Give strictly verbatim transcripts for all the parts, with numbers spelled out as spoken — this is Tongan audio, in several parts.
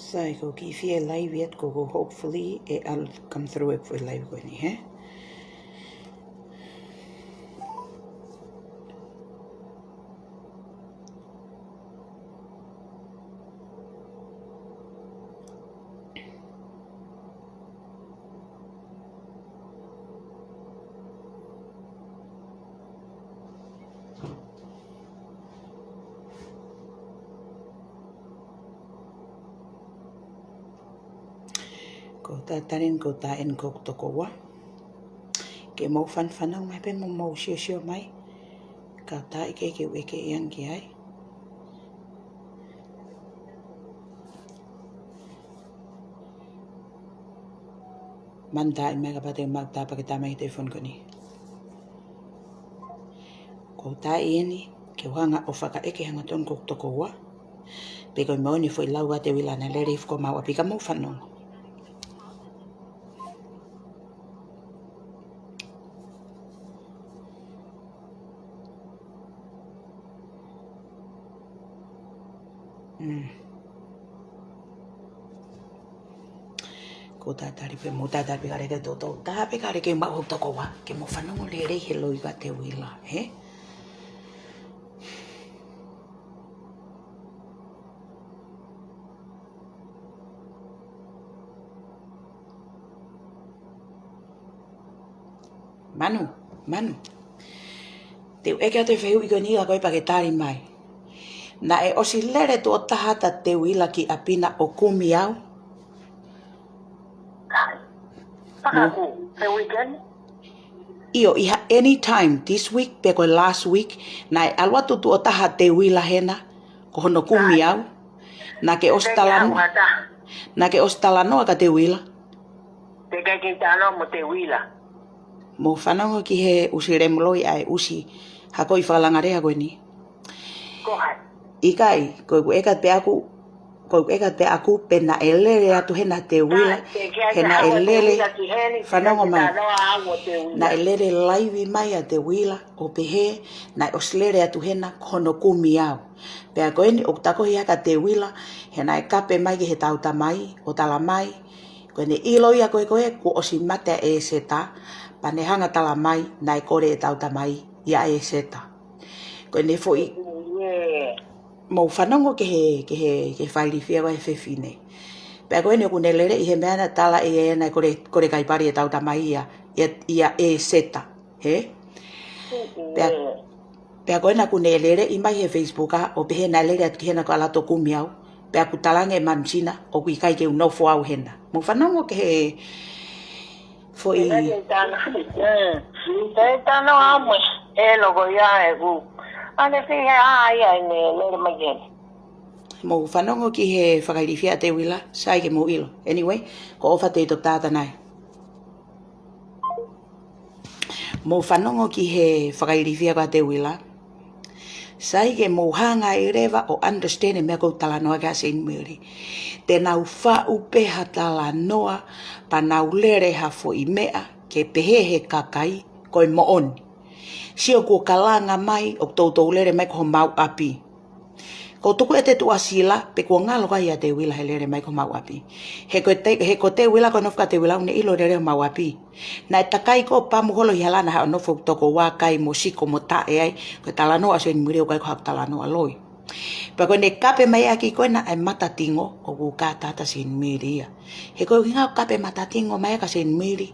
Sai, ko e kiʻi fie live atu ko ē, hopefully ʻe ʻalu come through ʻeku foʻi live ko eni, hē? Ko e tā tali eni, ko e tā eni ʻoku ou tokoua. Ke mou fanafana mai pē mo mou siosio mai. Ka tā ʻikai ke u ʻeke ʻi ange ki ai. Manatuʻi mai kapau te u maʻu tā pea ke tā mai he telefoni ko eni. Ko e tā eni, ke u hanga ʻo fakaʻeke hangatonu ko e tokoua. Pe ko e moʻoni e foʻi lau ʻa Teuila naʻe lele hifo ki homau ʻapi, ka mou fanongo. Mm. Ko e tā tali pē, mou tā tali pē, ka lele ke toutou tā pē, ka lele ke maʻu hoku tokoua, ke mou fanongo lelei he loi ʻa Teuila, hē? Manu, Manu. Te u ʻeke atu e fehuʻi ko eni ʻa koe pea ke tali mai. Naʻe ʻosi lele tuʻo taha ʻa Teuila ki ʻapi na ʻo kumi au? Pea ʻoku, the weekend? ʻIo, ʻi ha any time this week pe ko e last week, naʻe ʻalu atu tuʻo taha ʻa Teuila hena, ko hono kumi au. Naʻa ke ʻosi talano-, naʻa ke ʻosi talanoa kia Teuila? Teʻeki ai ke u talanoa mo Teuila. Mou fanongo ki he ʻusi lemuloi ʻa e ʻusi hakoʻi fakalanga lea ko eni. Ko hai? ʻIkai, ko ʻeku ʻeke pē ʻaʻaku, ko ʻeku ʻeke pē ʻaʻaku pe naʻe lele atu hena ʻa Teuila, he naʻe lele, fanongo mai. Naʻe lele laivi mai ʻa Teuila, ʻo pehē, naʻe ʻosi lele atu hena ko hono kumi au. Pea ko eni ʻoku takohi hake ʻa Teuila, he naʻe kape mai ki heʻetau tamai, ʻo tala mai. Ko ʻene ʻilo ia ko ē ko ē, kuo ʻosi mate ʻa ʻEseta, pea ne hanga tala mai, naʻe kole ʻetau tamai ia ʻEseta. Ko ʻene foʻi, mou fanongo ki he, ki he, ki he fakailifia ʻa e fefine. Pea ko eni ʻoku ne lele ʻi he meʻa naʻe tala ʻe ia naʻe kole, kole kai pali ʻetau tamai ia, ia, ia ʻEseta. Hē? Pea, pea ko ena ʻoku ne lele ʻi mai he Facebook ʻa, ʻo pehē naʻe lele atu ki hena ko e ʻalu atu ʻo kumi au. Pea ʻoku talaange ʻe Manusina, ʻoku ʻikai ke u nofo au hena. Mou fanongo ki he foʻi. Te tano, mm. Te tano amu, ʻe loko ia ʻeku. ʻAne fie ʻai ʻa e ne lele mai ki heni. Mou fanongo ki he fakailifia ʻa Teuila, sai ke mou ʻilo. Anyway, ko e ʻofa te u toki tātā nai. Mou fanongo ki he fakailifia ko ē ʻa Teuila. Sai ke mou hanga ʻe leva ʻo understand e meʻa ʻoku ou talanoa ki ai, Saint Mary. Te nau faʻu pē ha talanoa, pea nau lele ha foʻi meʻa, ke pehē he kakai, ko e moʻoni. Sio kuo kalanga mai, ʻoku toutou lele mai ki homau ʻapi. Ko e tuku ʻete tuʻasila, pe kuo ngalo kai ʻa Teuila he lele mai ki homau ʻapi. He ko Te-, he ko Teuila, ko e nofo ʻa Teuila ʻoku ne ʻilo lele homau ʻapi. Naʻe takai ko pamu holo ʻi hala na haʻo nofo tokoua kai mo siko mo taʻe ai, ko e talanoa ʻa Saint Mary ʻoku ʻikai ko haʻaku talanoa loi. Pea ko ʻene kape mai ʻaki ko ena ʻa e matatingo, ʻoku kātata Saint Mary ia. He ko e ʻuhinga ʻoku kape matatingo mai ʻaki ʻa Saint Mary,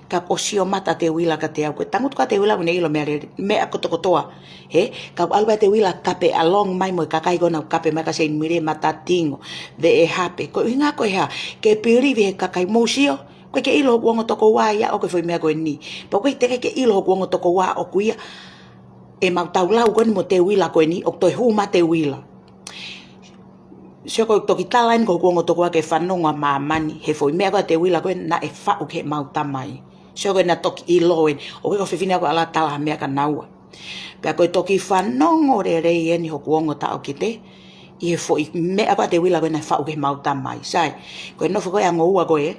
ka ʻoku sio mata Teuila kiate au. Ko e tangutu ʻa Teuila ʻoku ne ʻilo meʻa lele, meʻa kotokotoa. Hē, ka ʻalu pē ʻa Teuila kape along mai mo e kakai ko ena ʻoku kape mai kia Saint Mary matatingo. Veʻe hape. Ko e ʻuhinga ko e hā, ke pilivi he kakai mou sio. ʻOku ʻikai ke ʻilo hoku ongo tokoua ia ʻoku ʻi ai e foʻi meʻa ko eni. Pea ʻoku ʻikai te ke ʻilo hoku ongo tokoua ʻoku ʻi ai ʻemau tau lau ko eni mo Teuila ko eni, ʻoku toe hū mai Teuila. Sio ko e toki tala eni ko hoku ongo tokoua ke fanongo ʻa māmani, he foʻi meʻa ko ē ʻa Teuila ko ē naʻe faʻu ki heʻemau tamai. Sio ko ena toki ʻilo eni, ʻoku ʻikai ko e fefine ʻoku ʻalu ʻo tala ha meʻa kia naua. Pea ko e toki fanongo lelei eni hoku ongo taʻokete, ʻi he foʻi meʻa ko ē ʻa Teuila ko ē naʻe faʻu ki heʻemau tamai. Sai, ko e nofo ko ē ʻa e ongo ua ko ē,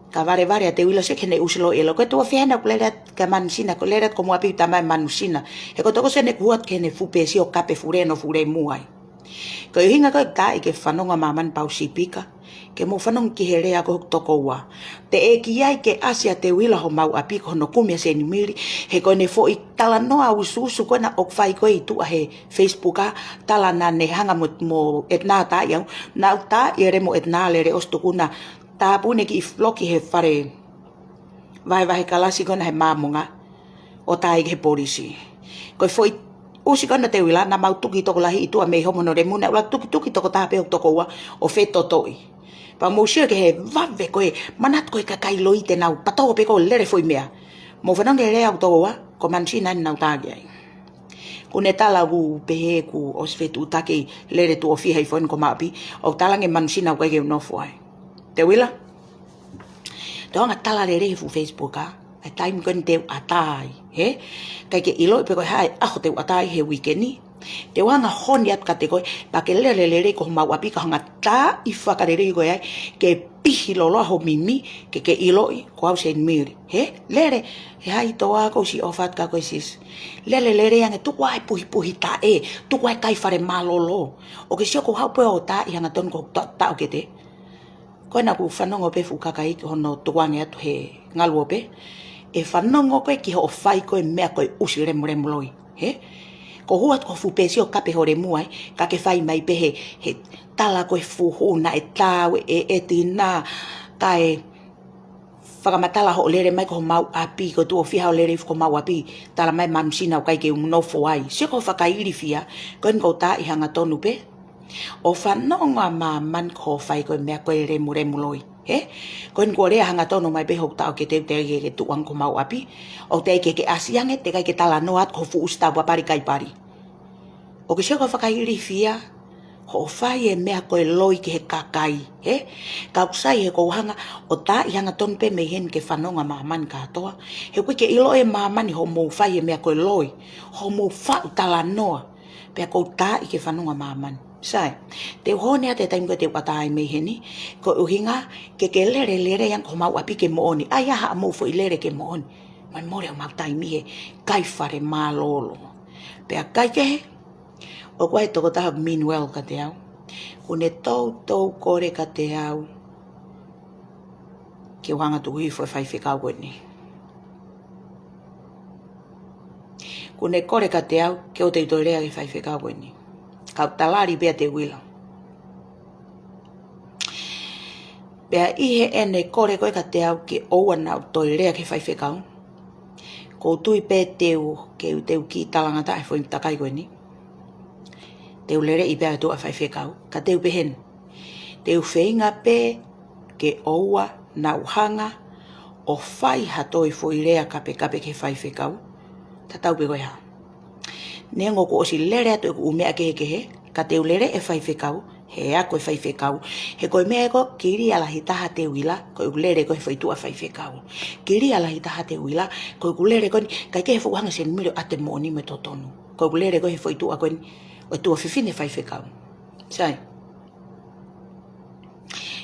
ka valevale ʻa Teuila sio ki heʻene ʻusi loi ʻelo. Ko e tuʻo fiha ena ʻoku lele atu kia Manusina, ko e lele atu ki homau ʻapi tamai Manusina. He ko e toko sene kuat ki heʻene fuʻu pēsi ʻo kape fuleno fulemū ai. Ko e ʻuhinga ko e taaʻi ke fanongo ʻa māmani pau sipika, ke mou fanongo ki he lea ko ē ʻa hoku tokoua. Teʻeki ai ke ʻasi ʻa Teuila homau ʻapi ko hono kumi ʻa Seinimili, he ko ʻene foʻi talanoa usuusu ko ena ʻoku fai ko ē ʻi tuʻa he Facebook ʻa e tala naʻa ne hanga mo, mo ʻEtena taaʻi au, naʻa ku taaʻi ʻe lele mo ʻEtena lele ʻosi tuku na tāpuni kiʻi loki he fale vahevahe kalasi ko ena he Māmonga ʻo tā ia ki he polisi. Ko e foʻi ʻusi ko ena Teuila naʻa mau tuki tokolahi ʻi tuʻa mei homo no lemu naʻa ku laka tuki tuki toko taha pē hoku tokoua ʻo fetotoʻi. Pea mou sio ki he vave ko ē, manatu ko e kakai loi te nau patō pē ko e lele foʻi meʻa. Mou fanongo ki he lea ʻa hoku tokoua, ko Manusina ʻeni naʻa ku tā ki ai. Kuo ne tala ʻoku pehē kuo ʻosi fetuʻutaki lele tuʻo fiha ʻi he foʻi ko ʻemau ʻapi, ʻoku talaange Manusina ʻoku ʻikai ke u nofo ai. Teuila? Te u hanga tala lelei he fuʻu Facebook ʻa e taimi ko eni te u ʻatā ai, hē? ʻIkai ke ʻiloʻi pe ko e hā e ʻaho te u ʻatā ai he uike ni. Te u hanga honi atu kiate koe, pea ke lele lelei ko homau ʻapi ka hanga taaʻi fakalelei ko ē ai, ke pihi loloa ho mimi, ke ke ʻiloʻi, ko au Seinimili. Hē? Lele, he hai toa ko si ʻofa atu kia koe sis. Lele lelei ange tuku ʻa e puhipuhi taʻe, tuku ʻa e kai fale mālōlō. ʻOku ke sio ko e hā pē ʻoku taaʻi hangatonu ko e ta-, taʻokete. Ko ena ʻoku fanongo pē fuʻu kakai ki hono tukuange atu he ngaluope. ʻE fanongo ko ē ki hoʻo fai ko ē meʻa ko e ʻusi lemulemu loi. Hē? Ko e hū atu ko e fuʻu peesi ʻo kape ho lemu ai, ka ke fai mai pē he, he tala ko e fuhu naʻe tā ʻe ʻEtena, kae fakamatala hoʻo lele mai ko homau ʻapi, ko e tuʻo fiha hoʻo lele hifo ko homau ʻapi, tala mai Manusina ʻoku ʻikai ke u nofo ai. Sio ko e fakailifia, ko eni ʻoku taaʻi hangatonu pē. ʻO fanongo ʻa māmani ko hoʻo fai ko e meʻa ko e lemulemu loi. Hē? Ko eni kuo lea hangatonu mai pē hoku taʻokete ʻoku teʻeki ke ke tukuange ko homau ʻapi. ʻOku teʻeki ke ke ʻasi ange, teʻeki ke talanoa atu ko e fuʻu ʻusi tāupapali kai pali. ʻOku ke sio ko e fakailifia, hoʻo fai e meʻa ko e loi ki he kakai, hē? Ka ʻoku sai he ʻoku ou hanga ʻo taaʻi hangatonu pē mei heni ke fanongo ʻa māmani kātoa. He ʻoku ʻikai ke ʻiloʻi ʻe māmani hoʻomou fai e meʻa ko e loi, hoʻomou faʻu talanoa. Pea ʻoku ou taaʻi ke fanongo ʻa māmani. Sai, te u honi atu he taimi ko ē te u ʻatā ai mei heni, ko e ʻuhinga ke ke lele lelei ange ko homau ʻapi ke moʻoni. ʻAi ā haʻamou foʻi lele ke moʻoni. Mai mole homau taimi he kai fale mālōlō. Pea kaikehe, ʻoku ʻi ai e tokotaha Meanwell kiate au. Kuo ne toutou kole kiate au ke u hanga tuku hifo e faifekau ko eni. Kuo ne kole kiate au ke u toe toe lea ki he faifekau ko eni. Ka u talali pē ʻa Teuila. Pea ʻi heʻene kole ko ē kiate au ke ʻoua naʻa u toe lea ki he faifekau, ʻoku ou tui pē te u, ke u, te u kiʻi talangataʻa he foʻi takai ko eni. Te u leleʻi pē ʻa e tuʻa faifekau, ka te u pehē ni. Te u feinga pē ke ʻoua naʻa u hanga ʻo fai ha toe foʻi lea kapekape ki he faifekau. Tatau pē ko e hā. Neongo kuo ʻosi lele atu ʻeku ʻū meʻa kehekehe, ka te u leleʻi e faifekau, he ako e faifekau. He ko e meʻa ko ē, kilia lahi taha Teuila, ko ʻeku lele ko ē he foʻi tuʻa faifekau. Kilia lahi taha Teuila, ko ʻeku lele ko eni, kaikehe fuʻu hanga Seinimili ʻo ʻoatu e moʻoni mo e totonu. Ko ʻeku lele ko ē he foʻi tuʻa ko eni, ʻo e tuofefine faifekau. Sai.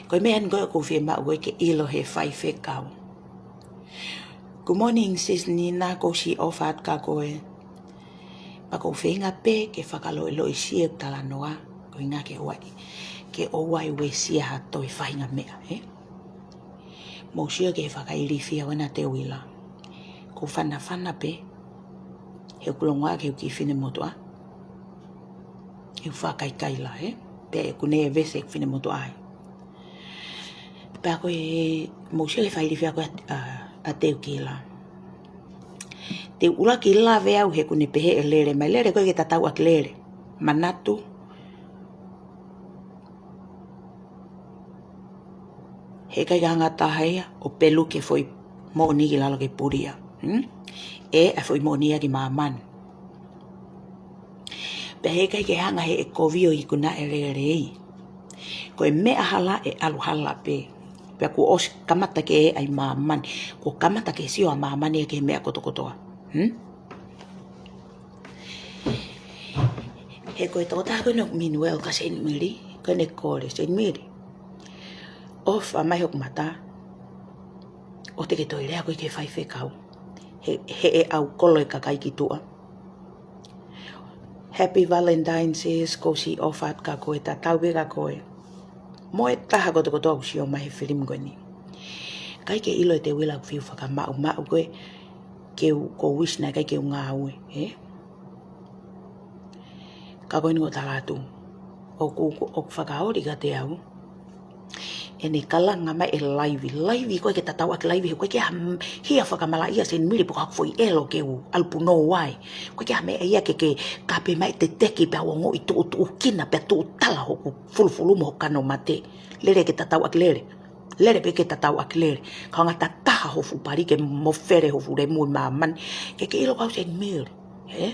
Ko e meʻa eni ko ē ʻoku ou fiemaʻu ko ē ke ʻilo he faifekau. Good morning, sis Nina, ʻoku ou siʻi ʻofa atu kia koe. Pea ʻoku ou feinga pē ke fakaloiloiʻi ʻeku talanoa, ko e ʻuhinga ke ʻoua, ke ʻoua ʻe uesia ha toe faʻahinga meʻa, ē? Mou sio ki he fakailifia ʻo ʻena Teuila. ʻOku ou fanafana pē, he ʻoku ou longoaʻa ki heʻeku kiʻi finemotuʻa. ʻEku fakakaikaila, ē? Pea ʻoku ne vesi ʻeku finemotuʻa ai. Pea ko e mou sio ki he fakailifia ko ē ʻa, ʻa, ʻa Teuila. Te u ʻuluaki lave au he ʻoku ne pehē ʻe lele mai, lele ko ē ke tatau ʻaki lele. Manatu. He ʻikai ke hanga ha taha ia ʻo peluki e foʻi moʻoni ki lalo ke pulia. Hmm? ʻE, ʻa e foʻi moʻoni ia ki māmani. Pea he ʻikai ke hanga he ʻe kovi ʻo ikunaʻi e lelei. Ko e meʻa hala ʻe ʻalu hala pē. Pea kuo ʻosi kamata ke ʻai māmani. Kuo kamata ke sio ʻa māmani ia ki he meʻa kotokotoa. Hmm? He ko e tokotaha ko eni ʻo Meanwell kia Seinimili, ko ʻene kole, Seinimili. ʻOfa mai hoku mata. ʻOua te ke toe lea koe ki he faifekau. He, he ʻe ʻaukolo e kakai ki tuʻa. Happy Valentine's, sis, ʻoku ou siʻi ʻofa atu kia koe, tatau pē kia koe. Mo e taha kotokotoa ʻoku sio mai he filimi ko eni. ʻIkai ke ʻilo ʻe Teuila ʻoku fiu fakamaʻumaʻu koe, ke u, ʻoku ou wish naʻe ʻikai ke u ngāue, ē? Ka ko eni ʻoku ou tala atu. ʻOku, ʻoku fakaoli kiate au ʻene kalanga mai e laivi. Laivi ʻoku ʻikai ke tatau ʻaki laivi, he ʻoku ʻikai ke ha m-, hia fakamalaʻia Seinimili pe ko haʻaku foʻi ʻelo ke u ʻalu punou ai. ʻOku ʻikai ke ha meʻa ia ke ke kape mai e teteki pea u ongoʻi tuʻutuʻukina pea tuʻutala hoku fulufulu mo hoku kano mate. Lele ke tatau ʻaki lele. Lele pē ke tatau ʻaki lele. Ka ʻoku ʻikai ke tatau ho fuʻu pali ke mofele ho fuʻu lemu ʻi māmani. ʻIkai ke ʻilo ko au Seinimili. Ē?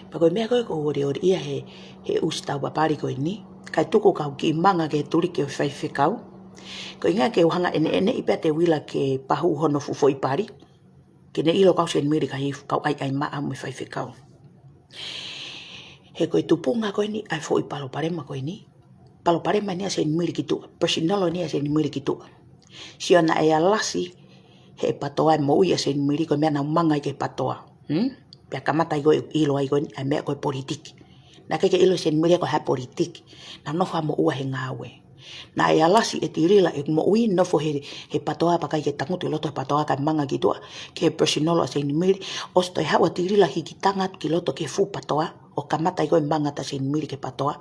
Pea ko e meʻa ko ē ʻoku ou ʻoliʻoliʻia he, he ʻusi tau papali ko eni. Kae tuku kau kiʻi manga ki he tuliki ʻo e faifekau. Ko e ʻuhinga ke u hanga ʻeneʻeneʻi pē ʻa Teuila ke pahu hono fuʻu foʻi pali. Ke ne ʻilo ko au Seinimili ka hifo, kau ʻaiʻai maʻa mo e faifekau. He ko e tupunga ko eni ʻa e foʻi palopalema ko eni. Palopalema eni ʻa Seinimili ki tuʻa. Personal eni ʻa Seinimili ki tuʻa. Sio naʻe ʻalasi he PATOA e moʻui ʻa Seinimili ko e meʻa naʻa nau manga ai ki he PATOA. Hmm? Pea kamata ai ko ē ʻilo ai ko eni ʻa e meʻa ko e politiki. Naʻe ʻikai ke ʻilo ʻe Seinimili ko e hā e politiki. Naʻa nau nofo ʻo moʻua he ngāue. Naʻe ʻalasi ʻe Tilila e moʻui nofo he, he PATOA pea ʻikai ke tangutu ʻi loto he PATOA kae manga ki tuʻa, ki he personal ʻa Seinimili, ʻosi toe haʻu ʻa Tilila hikitanga atu ki loto ki he fuʻu PATOA, ʻo kamata ai ko ē manga ʻa Seinimili ki he PATOA.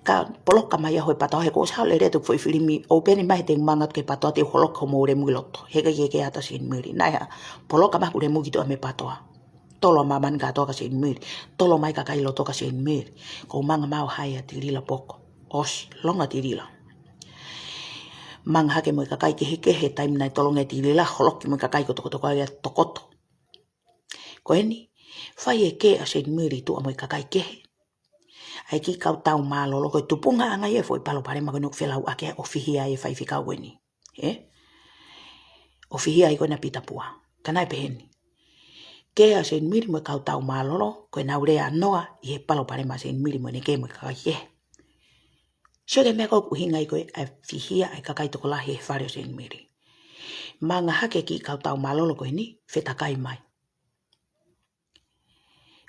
Ka poloka mai ʻa e houʻeiki PATOA he kuo ʻosi haʻu lele atu foʻi filimi, ʻo pehē ni mai he te u manga atu ki he PATOA te u holoki hoʻomo lemu ʻi loto. He ʻikai ke ke ʻata Seinimili. Naʻe haʻu, poloka mai hoku lemu ki tuʻa mei he PATOA. Tolo ʻa māmani kātoa kia Seinimili. Tolo mai e kakai ʻi loto kia Seinimili. Ko e manga mai ʻo hae ʻa Tilila poko. ʻOsi, longa ʻa Tilila. Manga hake mo e kakai kehekehe, taimi naʻe tolonga ʻe Tilila, holoki mo e kakai kotokotoa ia tokoto. Ko eni, fai e kē ʻa Seinimili ʻi tuʻa mo e kakai kehe. ʻA e kiʻi kau tau mālōlō ko e tupungaʻanga ia e foʻi palopalema ko eni ʻoku felau ʻaki ʻo fihia ai e faifekau ko eni. Ē? ʻO fihia ai ko ena Pita Pua. Ka naʻe pehē ni. Kē ʻa Seinimili mo e kau tau mālōlō, ko ʻenau lea noa ʻi he palopalema ʻa Seinimili mo ʻene kē mo e kakai kehe. Sio ki he meʻa ko ē ʻoku ʻuhinga ai ko ē ʻa e fihia ʻa e kakai tokolahi he fale ʻo Seinimili. Manga hake e kiʻi kau tau mālōlō ko eni, fetakai mai.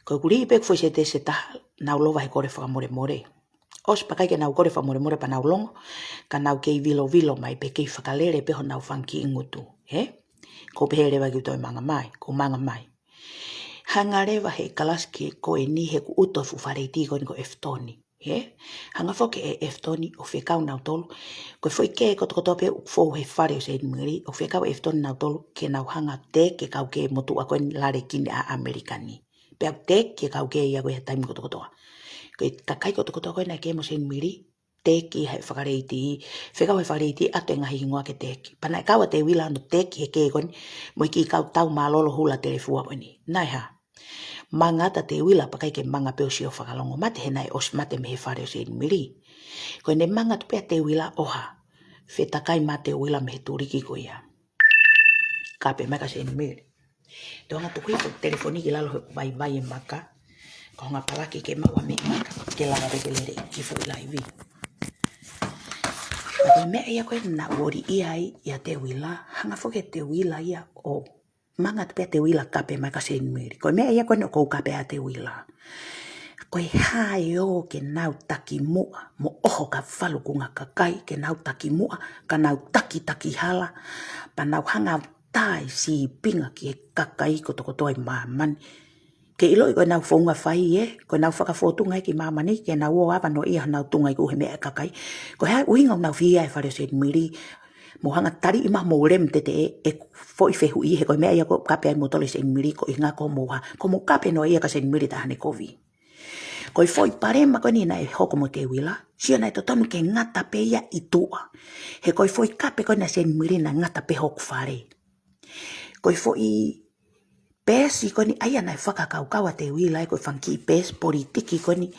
Ko e kulī pē ʻoku foʻi setesi ʻe taha, nau lova he kole fakamolemole. ʻOsi pea ʻikai ke nau kole fakamolemole pea nau longo, ka nau kei vilovilo mai pē kei fakalele pē honau fanga kiʻi ngutu. Ē? Ko u pehē leva ki he toe manga mai, ko u manga mai. Hanga leva he kalasi ko eni he kuo ʻuto e fuʻu fale iti ko eni ko Efitoni. Ē? Hanga foki ʻe Efitoni ʻo fekau nautolu. Ko e foʻi kē kotokotoa pē ʻoku fou he fale ʻo Seinimili, ʻo fekau ʻe Efitoni nautolu ke nau hanga ʻo teʻeki e kau kē motuʻa ko eni lale kini ʻa ʻAmelika ni. Pea teʻeki e kau kē ia ko ē he taimi kotokotoa. Ko e kakai kotokotoa ko ē naʻe kē mo Seinimili, teʻeki he fale iti, fekau he fale iti ʻoatu e ngaahi hingoa ke teʻeki. Pea naʻe kau ʻa Teuila ʻo teʻeki he kē ko eni, mo e kiʻi kau tau mālōlō hula telefua ko eni. Naʻe hā. Manga atu ʻa Teuila pea ʻikai ke manga pē ʻo sio fakalongomate he naʻe ʻosi mate mei he fale ʻo Seinimili. Ko ʻene manga atu pē ʻa Teuila ʻo hā. Fetakai mai ʻa Teuila mei he tuliki ko ia. Kape mai kia Seinimili. Toe hanga ʻo tuku hifo e telefoni ki lalo he vaivai e maka. Ko e hanga palaki ke maʻu ʻa e meʻi maka. Ke lava pē ke lele ki he foʻi laivi. Ka ko e meʻa ia ko ē naʻa ku ʻoliʻia ai ʻia Teuila. Hanga foki ʻe Teuila ia ʻo manga atu pē ʻa Teuila kape mai kia Seinimili. Ko e meʻa ia ko ē naʻa ku kape ʻa Teuila. Ko e hā e ō ke nau taki muʻa, mo ʻoho ki ha falukunga kakai, ke nau taki muʻa, ka nau takitaki hala, pea nau hanga ʻo tā e sīpinga ki he kakai kotokotoa ʻi māmani. Ke ʻiloʻi ko ʻenau founga fai ē, ko ʻenau fakafōtunga ē ki māmani, ke nau ō ʻo ava noaʻia honau tunga ʻi he meʻa ʻa e kakai. Ko e hā e ʻuhinga ʻoku nau fihia e fale ʻo Seinimili, mou hanga ʻo taliʻi mai hoʻomou lemu teteʻe, e foʻi fehuʻi he ko e meʻa ia ʻoku kape ai moutolu ʻe Seinimili ko e ʻuhinga ko hoʻomou hā. Ko hoʻomou kape noaʻia kia Seinimili taʻahine kovi. Ko e foʻi palopalema ko eni naʻe hoko mo Teuila, sio naʻe totonu ke ngata pē ia ʻi tuʻa. He ko e foʻi kape ko eni ʻa Seinimili naʻe ngata pē hoku fale. Ko e foʻi peesi ko eni ʻa ia naʻe fakakaukau ʻa Teuila ai ko e fanga kiʻi peesi politiki ko eni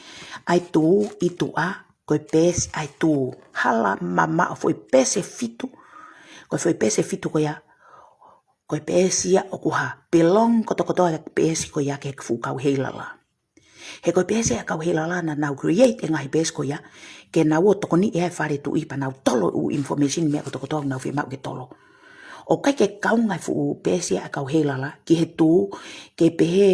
ʻa e tuʻu ʻi tuʻa, ko e peesi ʻa e tuʻu. Hala mamaʻo foʻi peesi ʻe fitu, ko e foʻi peesi ʻe fitu ko ia, ko e peesi ia ʻoku hā, belong kotokotoa e peesi ko ia ki he fuʻu kau Heilala. He ko e peesi ʻa e kau Heilala naʻa nau create e ngaahi peesi ko ia, ke nau ō ʻo tokoniʻi e fale tuʻi pea nau tolo e ʻū information meʻa kotokotoa ʻoku nau fiemaʻu ke tolo. ʻOku ʻikai ke kaunga e fuʻu peesi ʻa e kau Heilala ki he tuʻu ke pehē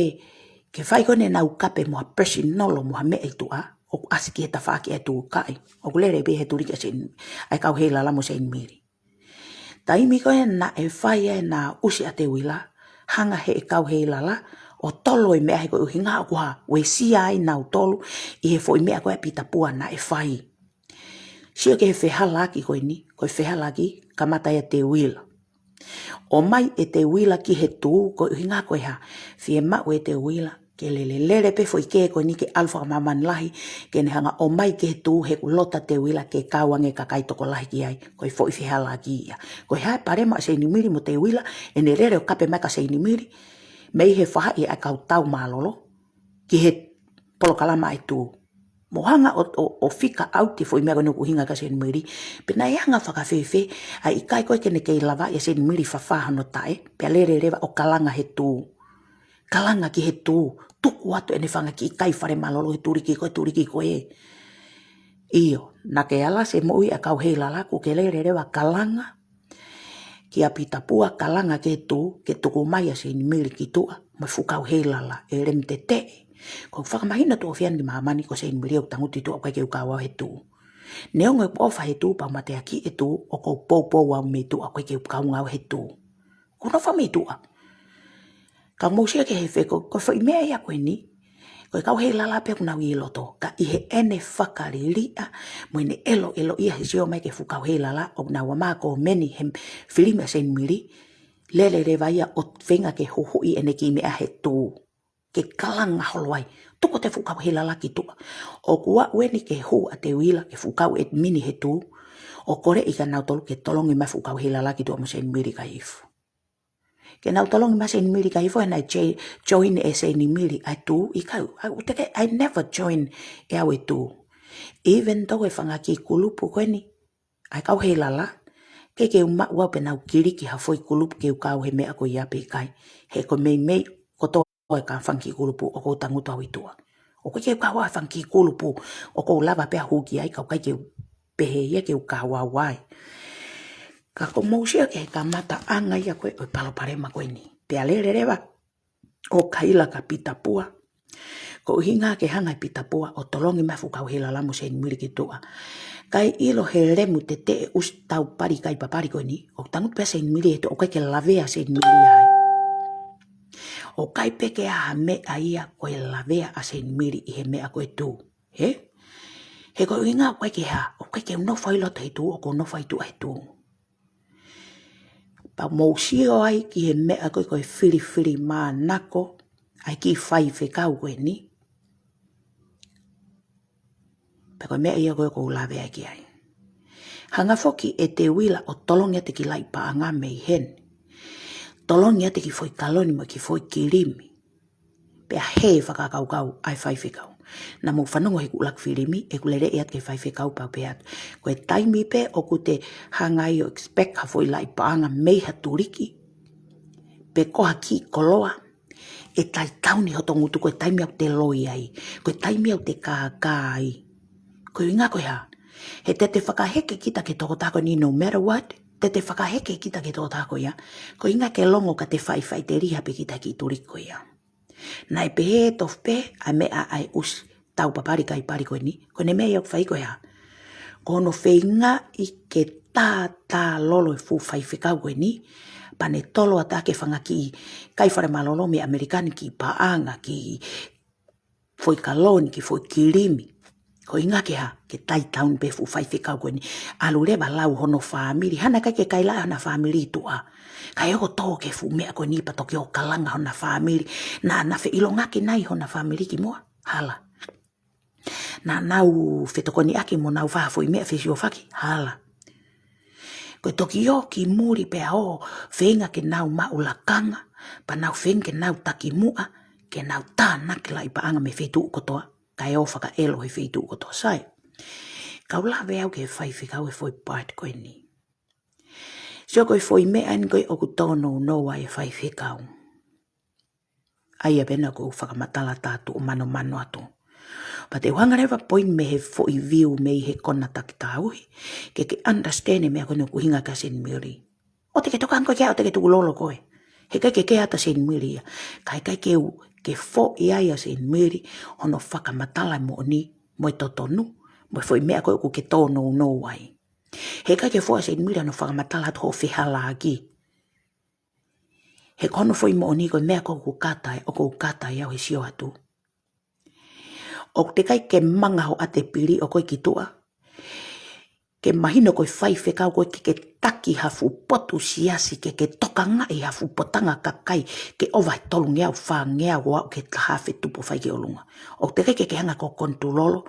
Ke fai ko ē ʻenau kape mo ha personal mo ha meʻa ʻi tuʻa, ʻoku ʻasi ki he tafaʻaki ʻa e Tū kae ʻoku lele pē he tuliki ʻa Seini, ʻa e kau Heilala mo Seini Mili. Taimi ko ē naʻe fai ai ʻena ʻusi ʻa Teuila, hanga he kau Heilala ʻo tolo e meʻa he ko e ʻuhinga ʻoku hā, uesia ai nautolu ʻi he foʻi meʻa ko ē ʻa Pita Pua naʻe fai. Sio ki he fehālaaki ko eni, ko e fehālaaki kamata ia ʻa Teuila. ʻOmai ʻe Teuila ki he Tū, ko e ʻuhinga ko e hā, fiemaʻu ʻe Teuila ke lele, lele pē foʻi kē ko eni ke ʻalu fakamāmani lahi, ke ne hanga ʻomai ki he Tū he ʻoku loto ʻa Teuila ke kau ange e kakai tokolahi ki ai, ko e foʻi fehālaaki ia. Ko e hā e palopalema ʻa Seini Mili mo Teuila, ʻene lele ʻo kape mai kia Seini Mili, mei he faʻahi ʻa e kau tau mālōlō, ki he polokalama ʻa e Tū. Mo hanga ʻo, ʻo, ʻo fika ʻauti e foʻi meʻa ko eni ʻoku ʻuhinga kia Seini Mili, pe naʻe anga fakafēfē ʻa e ʻikai ko ē ke ne kei lavaʻi ʻa Seini Mili fafā hono taʻe, pea lele leva ʻo kalanga he Tū. Kalanga ki he Tū, tuku atu ʻene fanga kiʻi kai fale mālōlō he tuliki ko ē, tuliki ko ē. ʻIo, naʻa ke ala se moʻui ʻa e kau Heilala kuo ke lele leva kalanga kia Pita Pua, kalanga ki he Tū, ke tuku mai ʻa Seini Mili ki tuʻa, mo e fuʻu kau Heilala, ʻe lemu teteʻe. Ko e fakamahino tuʻo fian ki māmani ko Seini Mili ʻoku tangutu ʻi tuʻa, ʻoku ʻikai ke u kau au he Tū. Neongo ʻeku ʻofa he Tū, pea u mateaki he Tū, ʻoku ou poupou au mei tuʻa, ʻoku ʻikai ke u kaungā au he Tū. Kuo u nofo mei tuʻa. Ka mou sio ki he fefeka, ko e foʻi meʻa ia ko eni, ko e kau Heilala pē ʻoku nau ʻi loto, ka ʻi heʻene fakaliliʻa, mo ʻene ʻeloʻelo ia he sio mai ki he fuʻu kau Heilala, ʻoku nau ʻomai ko e meni he filimi ʻa Seini Mili, lele leva ia ʻo feinga ke huhuʻi ʻene kiʻi meʻa he Tū. Ke kalanga holo ai, tuku atu e fuʻu kau Heilala ki tuʻa. ʻOku aʻu eni ki he hū ʻa Teuila ki he fuʻu kau ʻedimini he Tū, ʻo koleʻi kia nautolu ke tolongi mai e fuʻu kau Heilala ki tuʻa mo Seini Mili Kaihifo. Ke nau tolongi mai ʻa Seini Mili Kaihifo, he naʻe che-, join ʻe Seini Mili ʻa e Tū, ʻikai, ʻa, ʻoku teʻeki, I never join ʻe au e Tū. Even though e fanga kiʻi kulupu ko eni, ʻa e kau Heilala, ʻikai ke u maʻu au pe naʻa nau kiliki ha foʻi kulupu ke u kau he meʻa ko ia pe ʻikai. He ko e meimei kotoa e kau fanga kiʻi kulupu ʻoku ou tangutu au ʻi tuʻa. ʻOku ʻikai ke u kau au he fanga kiʻi kulupu ʻoku ou lava pē ʻo hū ki ai, ka ʻoku ʻikai ke u pehē ia ke u kau au ai. Ka ko mou sio ki he kamataʻanga ia ko ē ʻo e palopalema ko eni. Pea lele leva ʻo kaila kia Pita Pua. Ko e ʻuhinga ke hanga ʻe Pita Pua ʻo tolongi mai e fuʻu kau Heilala mo Seini Mili ki tuʻa. Kae ʻilo he lemu teteʻe ʻusi tau pali kai papali ko eni, ʻoku tangutu pē ʻa Seini Mili he Tū, ʻoku ʻikai ke lavea ʻa Seini Mili ai. ʻOku ʻikai pē ke ʻi ai ha meʻa ia ko e lavea ʻa Seini Mili ʻi he meʻa ko e Tū. He? He ko e ʻuhinga ʻoku ʻikai ke hā, ʻoku ʻikai ke u nofo ʻi loto he Tū, ʻoku ou nofo ʻi tuʻa he Tū. Pea mou sio ai ki he meʻa ko ē ko e filifilimānako ʻa e kiʻi faifekau ko eni. Pea ko e meʻa ia ko ē ʻoku ou lave ai ki ai. Hanga foki ʻe Teuila ʻo tolongi atu e kiʻi laʻi paʻanga mei heni. Tolongi atu e kiʻi foʻi kaloni mo e kiʻi foʻi kilimi. Pea hē e fakakaukau ʻa e faifekau. Naʻa mou fanongo he ʻuluaki filimi, ʻeku lele atu ki he faifekau pea u pehē atu. Ko e taimi pē ʻoku te hanga ai ʻo expect ha foʻi laʻi paʻanga mei ha tuliki, pe ko ha kiʻi koloa, ʻe taitauni hoto ngutu, ko e taimi ʻoku te loi ai, ko e taimi ʻoku te kākā ai. Ko e ʻuhinga ko e hā? He te te fakaheke kita ki he tokotaha ko eni no matter what, te te fakaheke kita ki he tokotaha ko ia. Ko e ʻuhinga ke longo ka te faʻifaʻiteliha pē kita ki he kiʻi tuliki ko ia. Naʻe pehē tofu pē ʻa e meʻa ʻa e ʻusi tau papali kai papali ko eni, ko ʻene meʻa ia ʻoku fai ko e hā? Ko hono feingaʻi ke tātālolo e fuʻu faifekau ko eni, pea ne tolo atu ʻaki e fanga kiʻi kai fale mālōlō mei ʻAmelika ni kiʻi paʻanga, kiʻi foʻi kaloni, kiʻi foʻi kilimi. Ko e ʻuhinga ke hā? Ke taitauni pē e fuʻu faifekau ko eni. ʻAlu leva ʻo lau hono fāmili. He naʻe ʻikai ke kailaʻi hona fāmili ʻi tuʻa. Kae ʻoku tō ki he fuʻu meʻa ko eni pea toki ō ʻo kalanga hona fāmili. Naʻa na feʻilongaki nai hona fāmili kimuʻa? Hala. Naʻa nau fetokoniʻaki mo nau fai ha foʻi meʻa fesiofaki? Hala. Ko e toki ō ki muli pea ō feinga ke nau maʻu lakanga, pea nau feinga ke nau takimuʻa, ke nau tānaki laʻi paʻanga mei he feituʻu kotoa, kae ō ʻo fakaʻelo he feituʻu kotoa, sai. Ka u lave au ki he faifekau he foʻi part ko eni. Sio ko e foʻi meʻa eni ko ē ʻoku tōnounou ai e faifekau. ʻA ia pē naʻa ku fakamatala atu ʻo manomano atu. Pea te u hanga leva ʻo point mei he foʻi view mei he kona taki tauhi, ke ke understand e meʻa ko eni ʻoku ʻuhinga kia Seini Mili. ʻOua te ke tokanga koe ki ai, ʻoua te ke tukulolo koe. He ʻikai ke ke ʻata Seini Mili ia. Ka ʻikai ke u, ke foʻi ai ʻa Seinimili hono fakamatala e moʻoni mo e totonu, mo e foʻi meʻa ko ē ʻoku ke tōnounou ai. Heʻikai ke foʻi ʻa Seinimili hono fakamatala atu hoʻo fehālaaki. He ko hono foʻi moʻoni ko e meʻa ko ē ʻoku kata ai, ʻoku ou kata ai au he sio atu. ʻOku teʻeki ai ke manga ho ʻatepili ʻo koe ki tuʻa ke mahino ko e faifekau ko ē ke ke taki ha fuʻu potu siasi, ke ke tokangaʻi ha fuʻu potanga kakai ke ʻova he tolungeau fāngeau ʻo aʻu ki he taha afe tupu ʻo fai ki ʻolunga. ʻOku teʻeki ai ke ke hanga ʻo konitulolo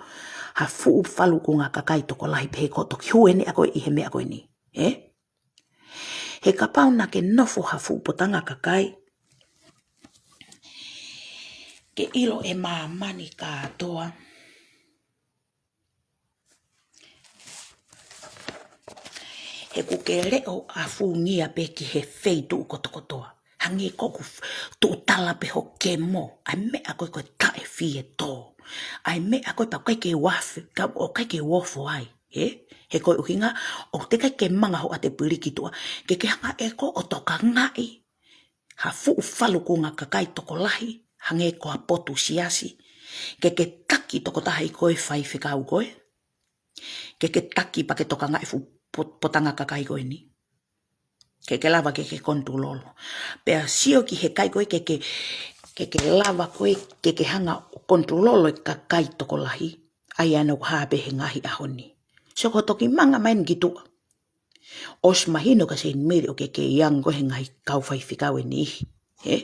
ha fuʻu falukunga kakai tokolahi pehē ko e toki hū eni ʻa koe ʻi he meʻa ko eni. Ē? He kapau naʻa ke nofo ha fuʻu potanga kakai ke ʻilo ʻe māmani kātoa. He ʻoku ke leʻo ʻafungia pē ki he feituʻu kotokotoa. Hangē ko ʻeku f-, tuʻu tala pē ho kemo. ʻA e meʻa ko ē ko e taʻe fie tō. ʻA e meʻa ko ē pea ʻoku ʻikai ke u afe, ka ʻoku ʻikai ke u ofo ai. Ē? He ko e ʻuhinga, ʻoku teʻeki ai ke manga ho ʻatepili ki tuʻa ke ke hanga ʻe koe ʻo tokangaʻi ha fuʻu falukunga kakai tokolahi, hangē ko ha potu siasi, ke ke taki tokotaha ʻi koe faifekau ko ē, ke ke taki pea ke tokangaʻi fuʻu pot-, potanga kakai ko eni. Ke ke lava ke ke konitulolo. Pea sio ki he kakai ko ē ke ke, ke ke lava ko ē ke ke hanga ʻo konitulolo e kakai tokolahi, ʻa ia naʻa ku hā pē he ngaahi ʻaho ni. Sio ko e toki manga mai eni ki tuʻa. ʻOsi mahino kia Seinimili ʻoku ke kei angi ko ē he ngaahi kau faifekau ʻe niʻihi. Ē?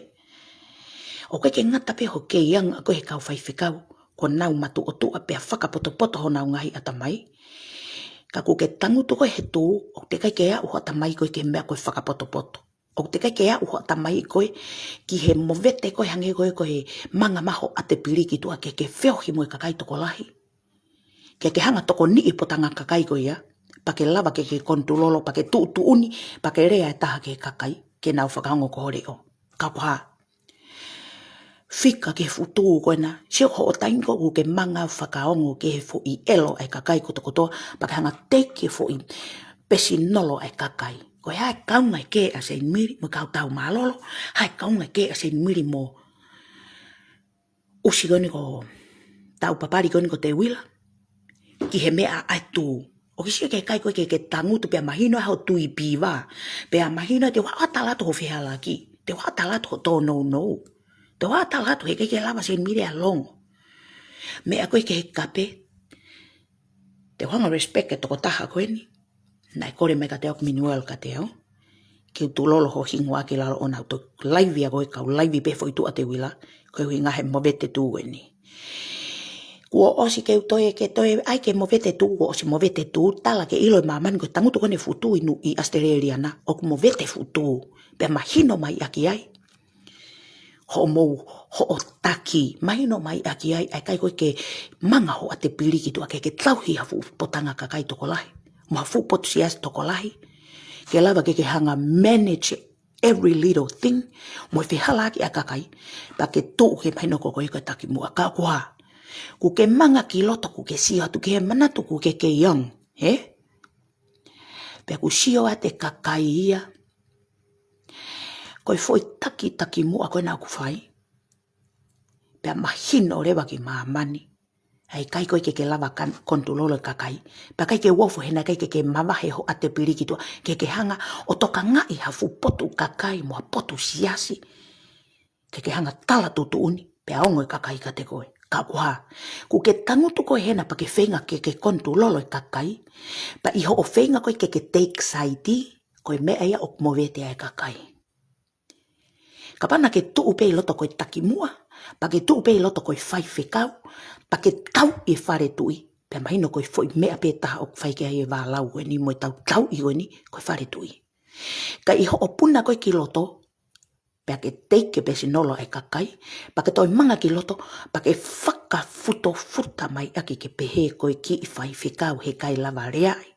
ʻOku ʻikai ke ngata pē hoʻo kei angi ko ē he kau faifekau, ko ʻenau matuʻotuʻa pea fakapotopoto honau ngaahi ʻatamai. Ka ʻoku ke tangutu ko ē he tuʻu, ʻoku teʻeki ai ke aʻu ho ʻatamai ko ē ki he meʻa ko e fakapotopoto. ʻOku teʻeki ai ke aʻu ho ʻatamai ko ē ki he movete ko ē hangē ko ē ko e manga mai ho ʻatepili ki tuʻa ke ke feohi mo e kakai tokolahi. Ke ke hanga ʻo tokoniʻi e potanga kakai ko ia, pea ke lava ke ke konitulolo, pea ke tuʻutuʻuni, pea ke lea e taha ki he kakai ke nau fakaongo ko ho leʻo. Ka ko e hā? Fika ki he fuʻu tuʻu ko ena, sio hoʻo taimi ko ē ʻoku ke manga ʻo fakaongo ki he foʻi ʻelo ʻa e kakai kotokotoa, pea ke hanga ʻo teiki e foʻi pēsinolo ʻa e kakai. Ko e hā e kaunga ʻe kē ʻa Seinimili mo e kau tau mālōlō, hā e kaunga ʻe kē ʻa Seinimili mo ʻusi ko eni ko, tau papali ko eni ko Teuila, ki he meʻa ʻa e tuʻu. ʻOku ke sio ki he kakai ko ē ke ke tangutu pea mahino ʻa hoʻo tui piva, pea mahino te u hanga ʻo tala atu hoʻo fehālaaki, te u hanga ʻo tala atu hoʻo tōnounou, te u hanga ʻo tala atu heʻikai ke lava Seinimili ʻo longo. Meʻa ko ē ki he kape, te u hanga ʻo respect e tokotaha ko eni. Naʻe kole mai kiate au ko Minuel kiate au ke u tulolo ho hingoa ki lalo ʻo nau toki laivi ʻa koe, kau laivi pē foʻi tuʻa Teuila, ko e ʻuhinga he movete tuʻu eni. Kuo ʻosi ke u toe, ke toe ʻai ke movete tuʻu, kuo ʻosi movete tuʻu, tala ke ʻilo ʻe māmani ko e tangutu ko eni he fuʻu tuʻu ʻi Nu-, ʻi ʻAositelēlia na, ʻoku movete fuʻu tuʻu, pea mahino mai ʻaki ai hoʻomou, hoʻo taki, mahino mai ʻaki ai ʻa e kakai ko ē ke manga ho ʻatepili ki tuʻa ke ke tauhi ha fuʻu potanga kakai tokolahi, mo ha fuʻu potu siasi tokolahi, ke lava ke ke hanga ʻo manage every little thing, mo e fehālaaki ʻa e kakai, pea ke tuʻu ke mahino ko koe ko e takimuʻa. Ka ko e hā? ʻOku ke manga ki loto ʻoku ke sio atu ki he manatu ʻoku ke kei angi, ē? Pea ʻoku sio atu e kakai ia ko e foʻi taki takimuʻa ko ena ʻoku fai, pea mahino leva ki māmani ʻa e kakai ko ē ke ke lava ʻo konitulolo e kakai. Pea ʻikai ke u ofo he naʻe ʻikai ke ke mavahe ho ʻatepili ki tuʻa ke ke hanga ʻo tokangaʻi ha fuʻu potu kakai mo ha potu siasi ke ke hanga ʻo tala tuʻutuʻuni pea ongo e kakai kiate koe. Ka ko e hā? ʻOku ke tangutu koe hena pea ke feinga ke ke konitulolo e kakai, pea ʻi hoʻo feinga ko ē ke ke take side, ko e meʻa ia ʻoku movete ai e kakai. Kapau naʻa ke tuʻu pē ʻi loto ko e takimuʻa, pea ke tuʻu pē ʻi loto ko e faifekau, pea ke tauʻi e fale tuʻi, pea mahino ko e foʻi meʻa pē taha ʻoku fai ki ai e vālau ko eni mo e tautauʻi ko eni ko e fale tuʻi. Ka ʻi hoʻo puna ko ē ki loto, pea ke teiki e pēsinolo ʻa e kakai, pea ke toe manga ki loto, pea ke fakafutofuta mai ʻaki ke pehē ko e kiʻi faifekau heʻikai lava leaʻi.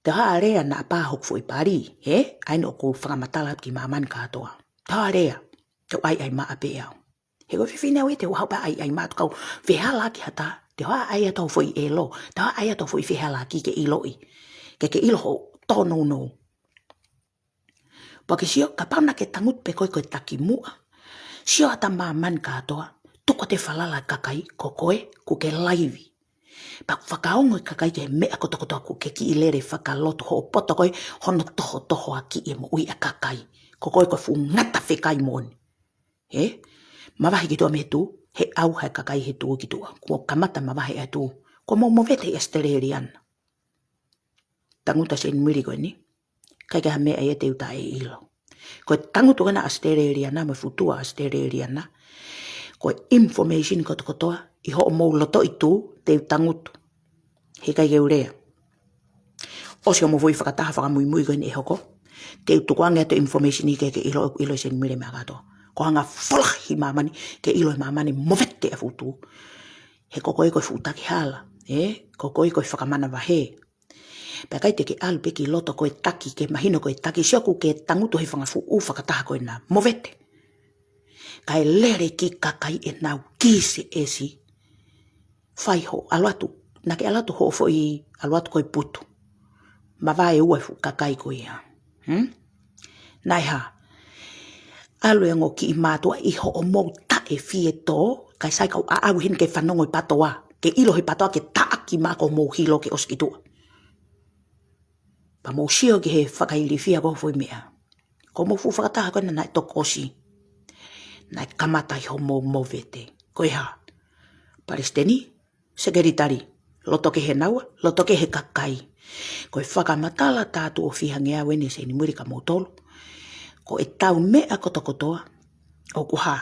Te u hanga ʻo lea naʻa pā hoku foʻi pali, ē? ʻA eni ʻoku ou fakamatala atu ki māmani kātoa. Te u hanga ʻo lea, te u ʻaiʻai maʻa pē au. He ko e fefine au ē, te u hanga pē ʻo ʻaiʻai maʻa atu kau fehālaaki ha taha, te u hanga ʻo ʻai atu hoku foʻi ʻelo, te u hanga ʻo ʻai atu hoku foʻi fehālaaki ke ʻiloʻi. Ke ke ʻilo hoʻo tōnounou. Pea ke sio, kapau naʻa ke tangutu pē koe ko e takimuʻa, Sio atu māmani kātoa, tuku atu e falala e kakai, ko koe, kuo ke laivi. Pea ʻoku fakaongo e kakai ki he meʻa kotokotoa, kuo ke kiʻi lele fakalotu hoʻo poto ko ē, hono tohotohoakiʻi e moʻui e kakai. Ko koe ko e fuʻu ngata fekai moʻoni. Ē? Mavahe ki tuʻa mei he tuʻu, he ʻauha e kakai he tuʻu ki tuʻa. Kuo kamata mavahe e tuʻu. Kuo mou movete ʻi ʻAositelēlia na. Tangutu ʻa Seinimili ko eni. ʻIkai ke ʻi ai ha meʻa ia te u taʻeʻilo. Ko e tangutu ko ena ʻAositelēlia na mo e fuʻu tuʻa ʻAositelēlia na. Ko e information kotokotoa ʻi hoʻomou loto ʻi tuʻa te u tangutu. He ʻikai ke u lea. ʻOsi hoʻomou foʻi fakataha fakamuimui ko eni ʻe hoko. Te u tukuange atu e information ʻi he ke ʻilo, ʻilo ʻe Seinimili e meʻa kātoa. Ko e anga folahi māmani, ke ʻilo ʻe māmani movete e fuʻu tuʻa. He ko koe ko e fuʻu taki hala, ē? Ko koe ko e fakamanavahē. Pea ʻikai te ke ʻalu pē ki loto ko e taki, ke mahino ko e taki, sio kuo ke tangutu he fanga fuʻu fakataha ko ena. Movete. Kae lele e kiʻi kakai ʻenau kisi esi. Fai hoʻo ʻalu atu, naʻa ke ʻalu atu hoʻo foʻi ʻalu atu ko e putu. Mavahe ua e fuʻu kakai ko ia. Hmm? Naʻe hā. ʻAlu e ongo kiʻi mātuʻa ʻi hoʻomou taʻefietō, kae sai kau ʻaʻau heni ke fanongo e patoa. Ke ʻilo he patoa ke taʻaki mai ko hoʻomou hilo ke ʻosi ki tuʻa. Pea mou sio ki he fakailifia ko e foʻi meʻa. Ko hoʻomou fuʻu fakataha ko ena naʻe toki ʻosi. Naʻe kamata ʻi hoʻomou movete. Ko e hā. Palesiteni, sekelitali. Loto kehe naua, loto kehe kakai. Ko e fakamatala tā tuʻo fiha ngeau eni ʻe Seinimili kia moutolu. Ko ʻetau meʻa kotokotoa, ʻoku hā.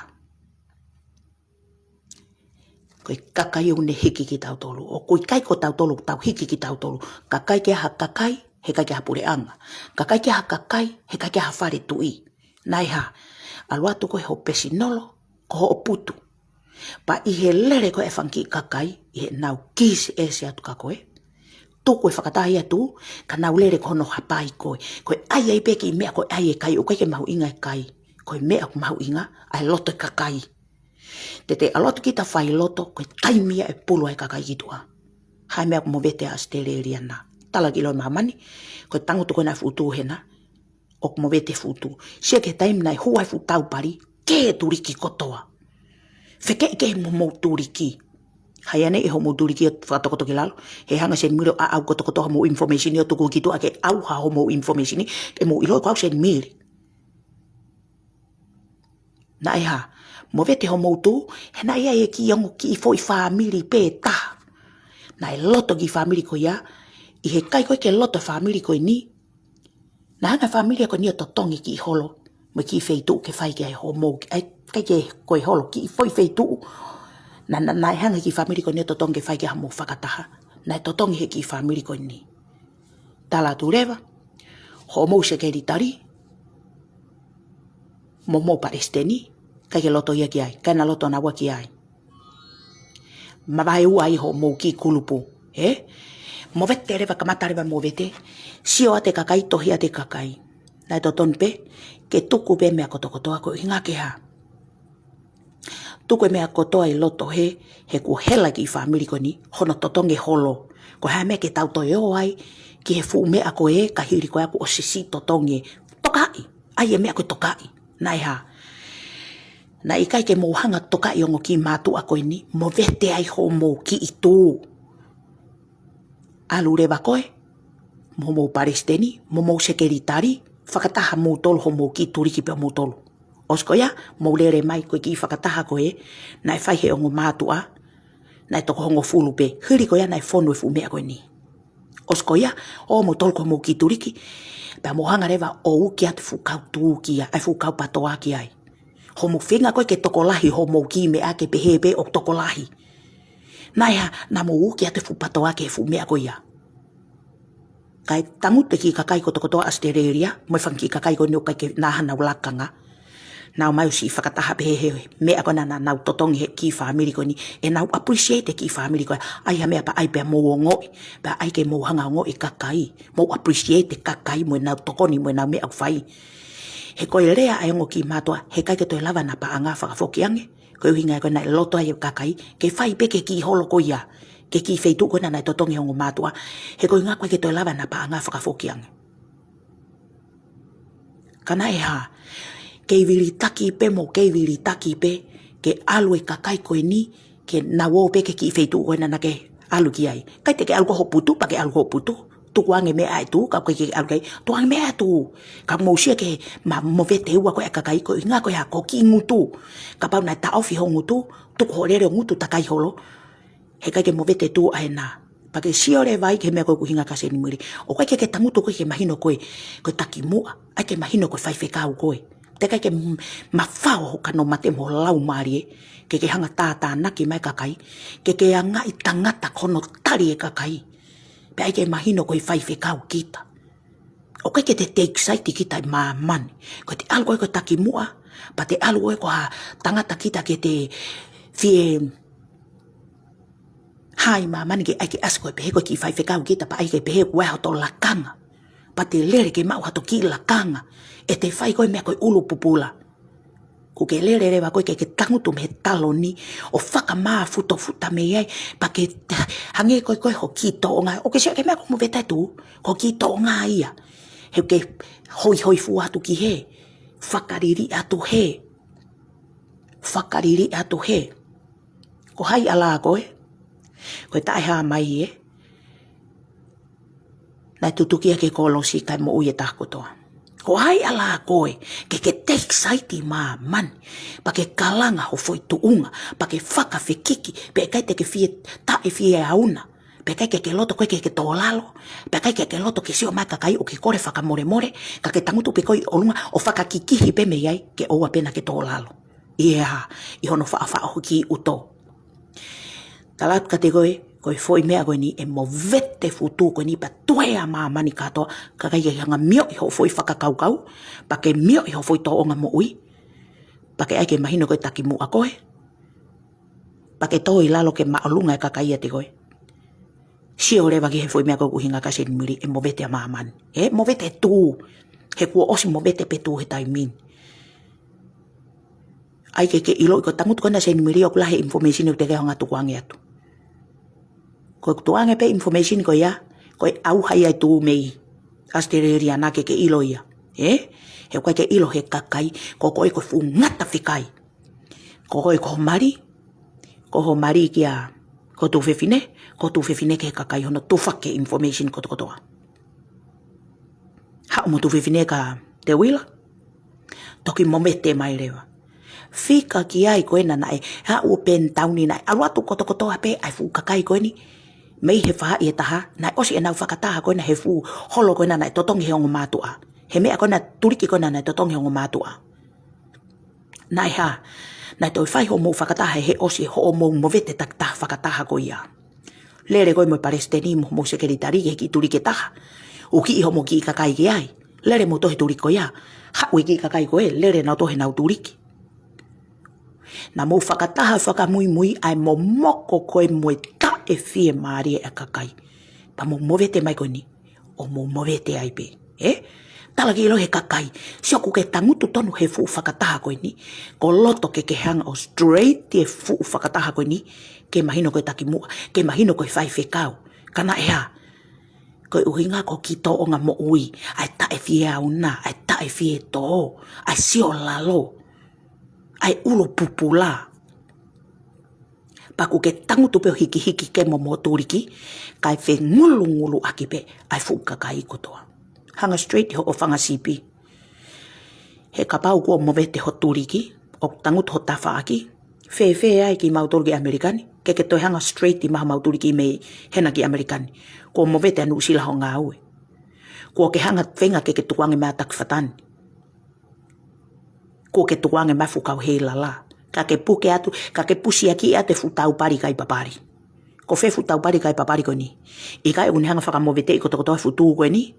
Ko e kakai ʻoku ne hiki kitautolu. ʻOku ʻikai ko tautolu, tau hiki kitautolu. Kakai ke ʻi ai ha kakai, he ʻikai ke ʻi ai ha puleʻanga. Kakai ke ʻi ai ha kakai, he ʻikai ke ʻi ai ha fale tuʻi. Naʻe hā, ʻalu atu ko e hoʻo pesi nolo, ko hoʻo putu. Pea ʻi he lele ko e fanga kiʻi kakai, ʻi heʻenau kisi esi atu kia koe. Tuku e fakataha ia atu, ka nau lele ko hono hapai koe. Ko e ʻai ai pē kiʻi meʻa ko e ʻai e kai, ʻoku ʻikai ke mahuʻinga e kai. Ko e meʻa ʻoku mahuʻinga, ʻa e loto e kakai. Te te ʻalu atu kita fai loto, ko e taimi ia ʻe pulu ai e kakai ki tuʻa. Hā e meʻa ʻoku movete ʻa ʻAositelēlia na. Tala ki loto māmani, ko e tangutu ko ena fuʻu tuʻu hena, ʻoku movete fuʻu tuʻu. Sio ki he taimi naʻe hū ai fuʻu taupali, ke tuliki kotoa. Fekeʻikehe mo hoʻomou tuliki. Hā ia ʻeni hoʻomou tuliki ʻo fakatokoto ki lalo. He hanga ʻe Seinimili ʻo ʻaʻau kotokoto hoʻomou information ʻo tuku ki tuʻa ke ʻauha hoʻomou information, ke mou ʻilo ko au Seinimili. Naʻe hā, movete hoʻomou tuʻu, he naʻe ʻi ai e kiʻi ongo kiʻi foʻi fāmili pē taha. Naʻe loto kiʻi fāmili ko ia, ʻi he ʻikai ko ē ke loto fāmili ko eni. Naʻe hanga fāmili ko eni ʻo totongi kiʻi holo, mo e kiʻi feituʻu ke fai ki ai hoʻomou, ʻai, ʻikai ke ko e holo kiʻi foʻi feituʻu. Naʻa, naʻa, naʻe hanga kiʻi fāmili ko eni ʻo totongi ke fai ki ai hoʻomou fakataha. Naʻe totongi he kiʻi fāmili ko eni. Tala atu leva, hoʻomou sekelitali, mo hoʻomou palesiteni, ʻikai ke loto ia ki ai, ʻikai naʻa loto naua ki ai. Mavahe ua ai hoʻomou kiʻi kulupu, ē? Movete leva, kamata leva movete, sio atu e kakai, tohi atu e kakai. Naʻe totonu pē, ke tuku pē meʻa kotokotoa ko e ʻuhinga ke hā. Tuku e meʻa kotoa ʻi loto he, he kuo hela kiʻi fāmili ko eni, hono totongi e holo. Ko e hā e meʻa ke tau toe ō ai, ki he fuʻu meʻa ko ē, ka hili ko ē kuo ʻosi siʻi totongi e tokaʻi, ʻai e meʻa ko e tokaʻi. Naʻe hā. Naʻe ʻikai ke mou hanga tokaʻi ongo kiʻi mātuʻa ko eni, movete ai hoʻomou kiʻi tuʻu. ʻAlu leva koe, mo hoʻomou palesiteni, mo hoʻomou sekelitali, fakataha moutolu hoʻomou kiʻi tuliki pē ʻo moutolu. ʻOsi ko ia, mou lele mai ko e kiʻi fakataha ko ē, naʻe fai he ongo mātuʻa, naʻe toko hongofulu pē, hili ko ia naʻe fonu e fuʻu meʻa ko eni. ʻOsi ko ia, ō moutolu ko hoʻomou kiʻi tuliki, pea mou hanga leva ʻo uki atu e fuʻu kau tūkia, ʻa e fuʻu kau patoa ki ai. Hoʻomou feinga ko ē ke tokolahi hoʻomou kiʻi meʻa ke pehē pē ʻoku tokolahi. Naʻe hā, naʻa mou uki atu e fuʻu patoa ki he fuʻu meʻa ko ia. Kae tangutu e kiʻi kakai kotokotoa ʻAositelēlia, mo e fanga kiʻi kakai ko eni ʻoku ʻikai ke nau ʻi ai hanau lakanga. Nau ō mai ʻo siʻi fakataha pē he, he meʻa ko ena naʻa nau totongi he kiʻi fāmili ko eni. ʻEnau appreciate e kiʻi fāmili ko ē. ʻAi ha meʻa pea ʻai pea mou ongoʻi. Pea ʻai ke mou hanga ongoʻi e kakai. Mou appreciate e kakai mo ʻenau tokoni mo ʻenau meʻa ʻoku fai. He ko e lea ʻa e ongo kiʻi mātuʻa, he ʻikai ke toe lava ʻena paʻanga fakafoki ange. Ko e ʻuhinga ia ko ē naʻe loto ai e kakai, ke fai pē ki he kiʻi holo ko ia, ki he kiʻi feituʻu ko ena naʻe totongi he ongo mātuʻa, he ko e ʻuhinga ʻoku ʻikai ke toe lava ʻena paʻanga fakafoki ange. Ka naʻe hā, kei vilitaki pē mo kei vilitaki pē, ke ʻalu e kakai ko eni, ke nau ō pē ki he kiʻi feituʻu ko ena naʻa ke ʻalu ki ai. ʻIkai te ke ʻalu ki hoʻo putu, pea ke ʻalu ki hoʻo putu. Tukuange meʻa ʻa e tuʻu, kapau ʻikai ke ʻalu ki ai, tukuange meʻa ʻa e tuʻu. Ka mou sio ki he ma-, movete ua ko ē ʻa e kakai ko ē, ʻuhinga ko e hā, ko e kiʻi ngutu. Kapau naʻe taʻofi hoʻo ngutu, tuku hoʻo lele ʻo ngutu takai holo. Heʻikai ke movete tuʻu ʻa ena. Pea ke sio leva ai ki he meʻa ko ē ʻoku ʻuhinga kia Senimuli. ʻOku ʻikai ke ke tangutu koe ke mahino koe, ko e takimuʻa. ʻAi ke mahino ko e faifekau koe. Teʻeki ai ke m-, mafao ho kano mate mo ho laumālie. Ke ke hanga tātānaki mai e kakai. Ke ke angaʻi tangata ko hono tali e kakai. Pea ʻai ke mahino ko e faifekau kita. ʻOku ʻikai ke te take side kita ʻi māmani. Ko ʻete ʻalu koe ko e takimuʻa. Pea te ʻalu koe ko ha tangata kita ke te fie hā ʻi māmani ke ʻai ke ʻasi koe pehē ko e kiʻi faifekau kita pea ʻai ke pehē ko e hoto lakanga. Pea te lele ke maʻu hato kiʻi lakanga. ʻE te fai koe meʻa ko e ʻulu pupula. Kuo ke lele leva koe ke ke tangutu mei he taloni ʻo fakamāfutofuta mei ai. Pea ke t-, hangē koe ko e ho kiʻi tōʻonga. ʻOku ke sio ki he meʻa ko e movete tuʻu, ko e kiʻi tōʻonga ia. He ʻoku ke hoihoifua atu ki hē. Fakalili atu hē. Fakalili atu hē. Ko hai ʻalā koe? Ko e taʻehāmai ē. Naʻe tutuki ia ki he kolosi kae moʻui e taha kotoa. Ko hai ʻalā koe? Ke ke take side ʻi māmani. Pea ke kalanga ho foʻi tuʻunga. Pea ke fakafekiki. Pea ʻikai te ke fie taʻe fie auna. Pea ʻikai ke ke loto koe ke ke tō lalo. Pea ʻikai ke ke loto ke sio mai e kakai ʻoku ke kole fakamolemole. Ka ke tangutu pē koe ʻi ʻolunga ʻo fakakikihi pē mei ai ke ʻoua pē naʻa ke tō lalo. ʻI he hā, ʻi hono faʻofaʻo ho kiʻi ʻuto. Tala atu kiate koe, ko e foʻi meʻa ko eni ʻe movete e fuʻu tuʻu ko eni pea tuea ʻa māmani kātoa, kae ʻikai ke ke hanga mioʻi hoʻo foʻi fakakaukau, pea ke mioʻi hoʻo foʻi tōʻonga moʻui, pea ke ʻai ke mahino ko e takimuʻa koe, pea ke tō ʻi lalo ke māʻolunga e kakai ʻiate koe. Sio leva ki he foʻi meʻa ko ē ʻoku ʻuhinga kia Senimuli, ʻe movete ʻa māmani. ʻE movete e tuʻu, he kuo ʻosi movete pē tuʻu he taimi ni. ʻAi ke ke ʻiloʻi ko e tangutu ko ena ʻa Senimuli ʻoku lahi e information ʻoku teʻeki hanga tukuange atu. Ko e tukuange pē information ko ia, ko e ʻauha ia e tuʻu mei Australia naʻa ke ke ʻilo ia. ʻE? He ʻoku ʻikai ke ʻilo he kakai, ko koe ko e fuʻu ngata fekai. Ko koe ko ho mali, ko ho mali kia, ko ho tuofefine, ko ho tuofefine ki he kakai hono tufaki e information kotokotoa. Haʻu mo e tuofefine kia Teuila, toki movete mai leva. Fika ki ai ko ena naʻe, haʻu ʻo Penitauni naʻe, ʻalu atu kotokotoa pē ʻa e fuʻu kakai ko eni, mei he faʻahi ʻe taha, naʻe ʻosi ʻenau fakataha ko ena he fuʻu holo ko ena naʻe totongi he ongo mātuʻa. He meʻa ko ena tuliki ko ena naʻe totongi he ongo mātuʻa. Naʻe hā, naʻe toe fai hoʻomou fakataha he ʻosi hoʻomou movete takitaha fakataha ko ia. Lele koe mo e palesiteni mo homou sekelitali ki he kiʻi tuliki ʻe taha. ʻUlukiʻi hoʻomou kiʻi kakai ki ai. Lele mou tō he tuliki ko ia. Haʻu e kiʻi kakai ko ē, lele nau tō heʻenau tuliki. Naʻa mou fakataha fakamuimui ʻa e momoko ko ē mo e taʻefiemālie ʻa e kakai. Pea mou movete mai ko eni. ʻO mou movete ai pē. ʻE? Tala ke ʻilo he kakai. Sio ʻoku ke tangutu tonu he fuʻu fakataha ko eni. Ko e loto ke ke hanga ʻo straight e fuʻu fakataha ko eni. Ke mahino ko e takimuʻa. Ke mahino ko e faifekau. Ka naʻe hā. Ko e ʻuhinga ko e kiʻi tōʻonga moʻui. ʻA e taʻefieauna. ʻA e taʻefietō. ʻA e sio lalo. ʻA e ʻulu pupula. Pea ʻoku ke tangutu pē ʻo hikihiki ke mo mo tuliki, kae fengulunguluʻaki pē ʻa e fuʻu kakai kotoa. Hanga straight hoʻo fanga sipi. He kapau kuo movete ho tuliki, ʻoku tangutu ho tafaʻaki, fēfē ai kimautolu ki ʻAmelika ni, ke ke toe hanga straight ʻi maha mau tuliki mei hena ki ʻAmelika ni. Kuo movete ʻa Nuʻusila hoʻo ngāue. Kuo ke hanga feinga ke ke tukuange mai ʻa Takifata ni. Kuo ke tukuange mai fuʻu kau heilala. Ka ke puke atu, ka ke pusiakiʻi atu e fuʻu taupali kai papali. Ko fē fuʻu taupali kai papali ko eni? ʻIkai ʻoku ne hanga fakamoveteʻi kotokotoa e fuʻu tuʻu ko eni?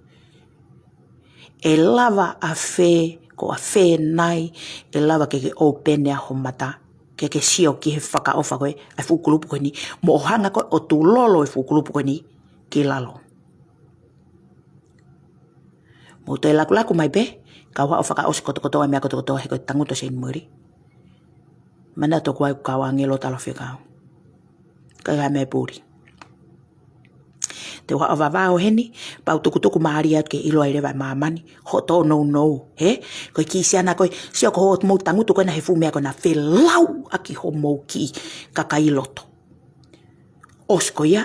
ʻE lava ʻafē, ko ʻafē nai, ʻe lava ke ke open ʻa ho mata, ke ke sio ki he fakaʻofa ko ē, ʻa e fuʻu kulupu ko eni, mo hanga ko ē ʻo tulolo e fuʻu kulupu ko eni, ki lalo. Mou toe lakulaku mai pē, kau haʻu ʻo fakaʻosi kotokotoa e meʻa kotokotoa he ko e tangutu ʻa Senimuli. Manatu ko au kau ʻāngelo talafekau. Ka ka me puli. Te u haʻu ʻo vavao heni, pea u tukutuku mālie atu ke ʻilo ai leva ʻe māmani hoʻo tōnounou, hē? Ko e kiʻi siana ko ē, sio ko hoʻomou tangutu ko ena he fuʻu meʻa ko ena, felau ʻaki hoʻomou kiʻi kakai loto. ʻOsi ko ia,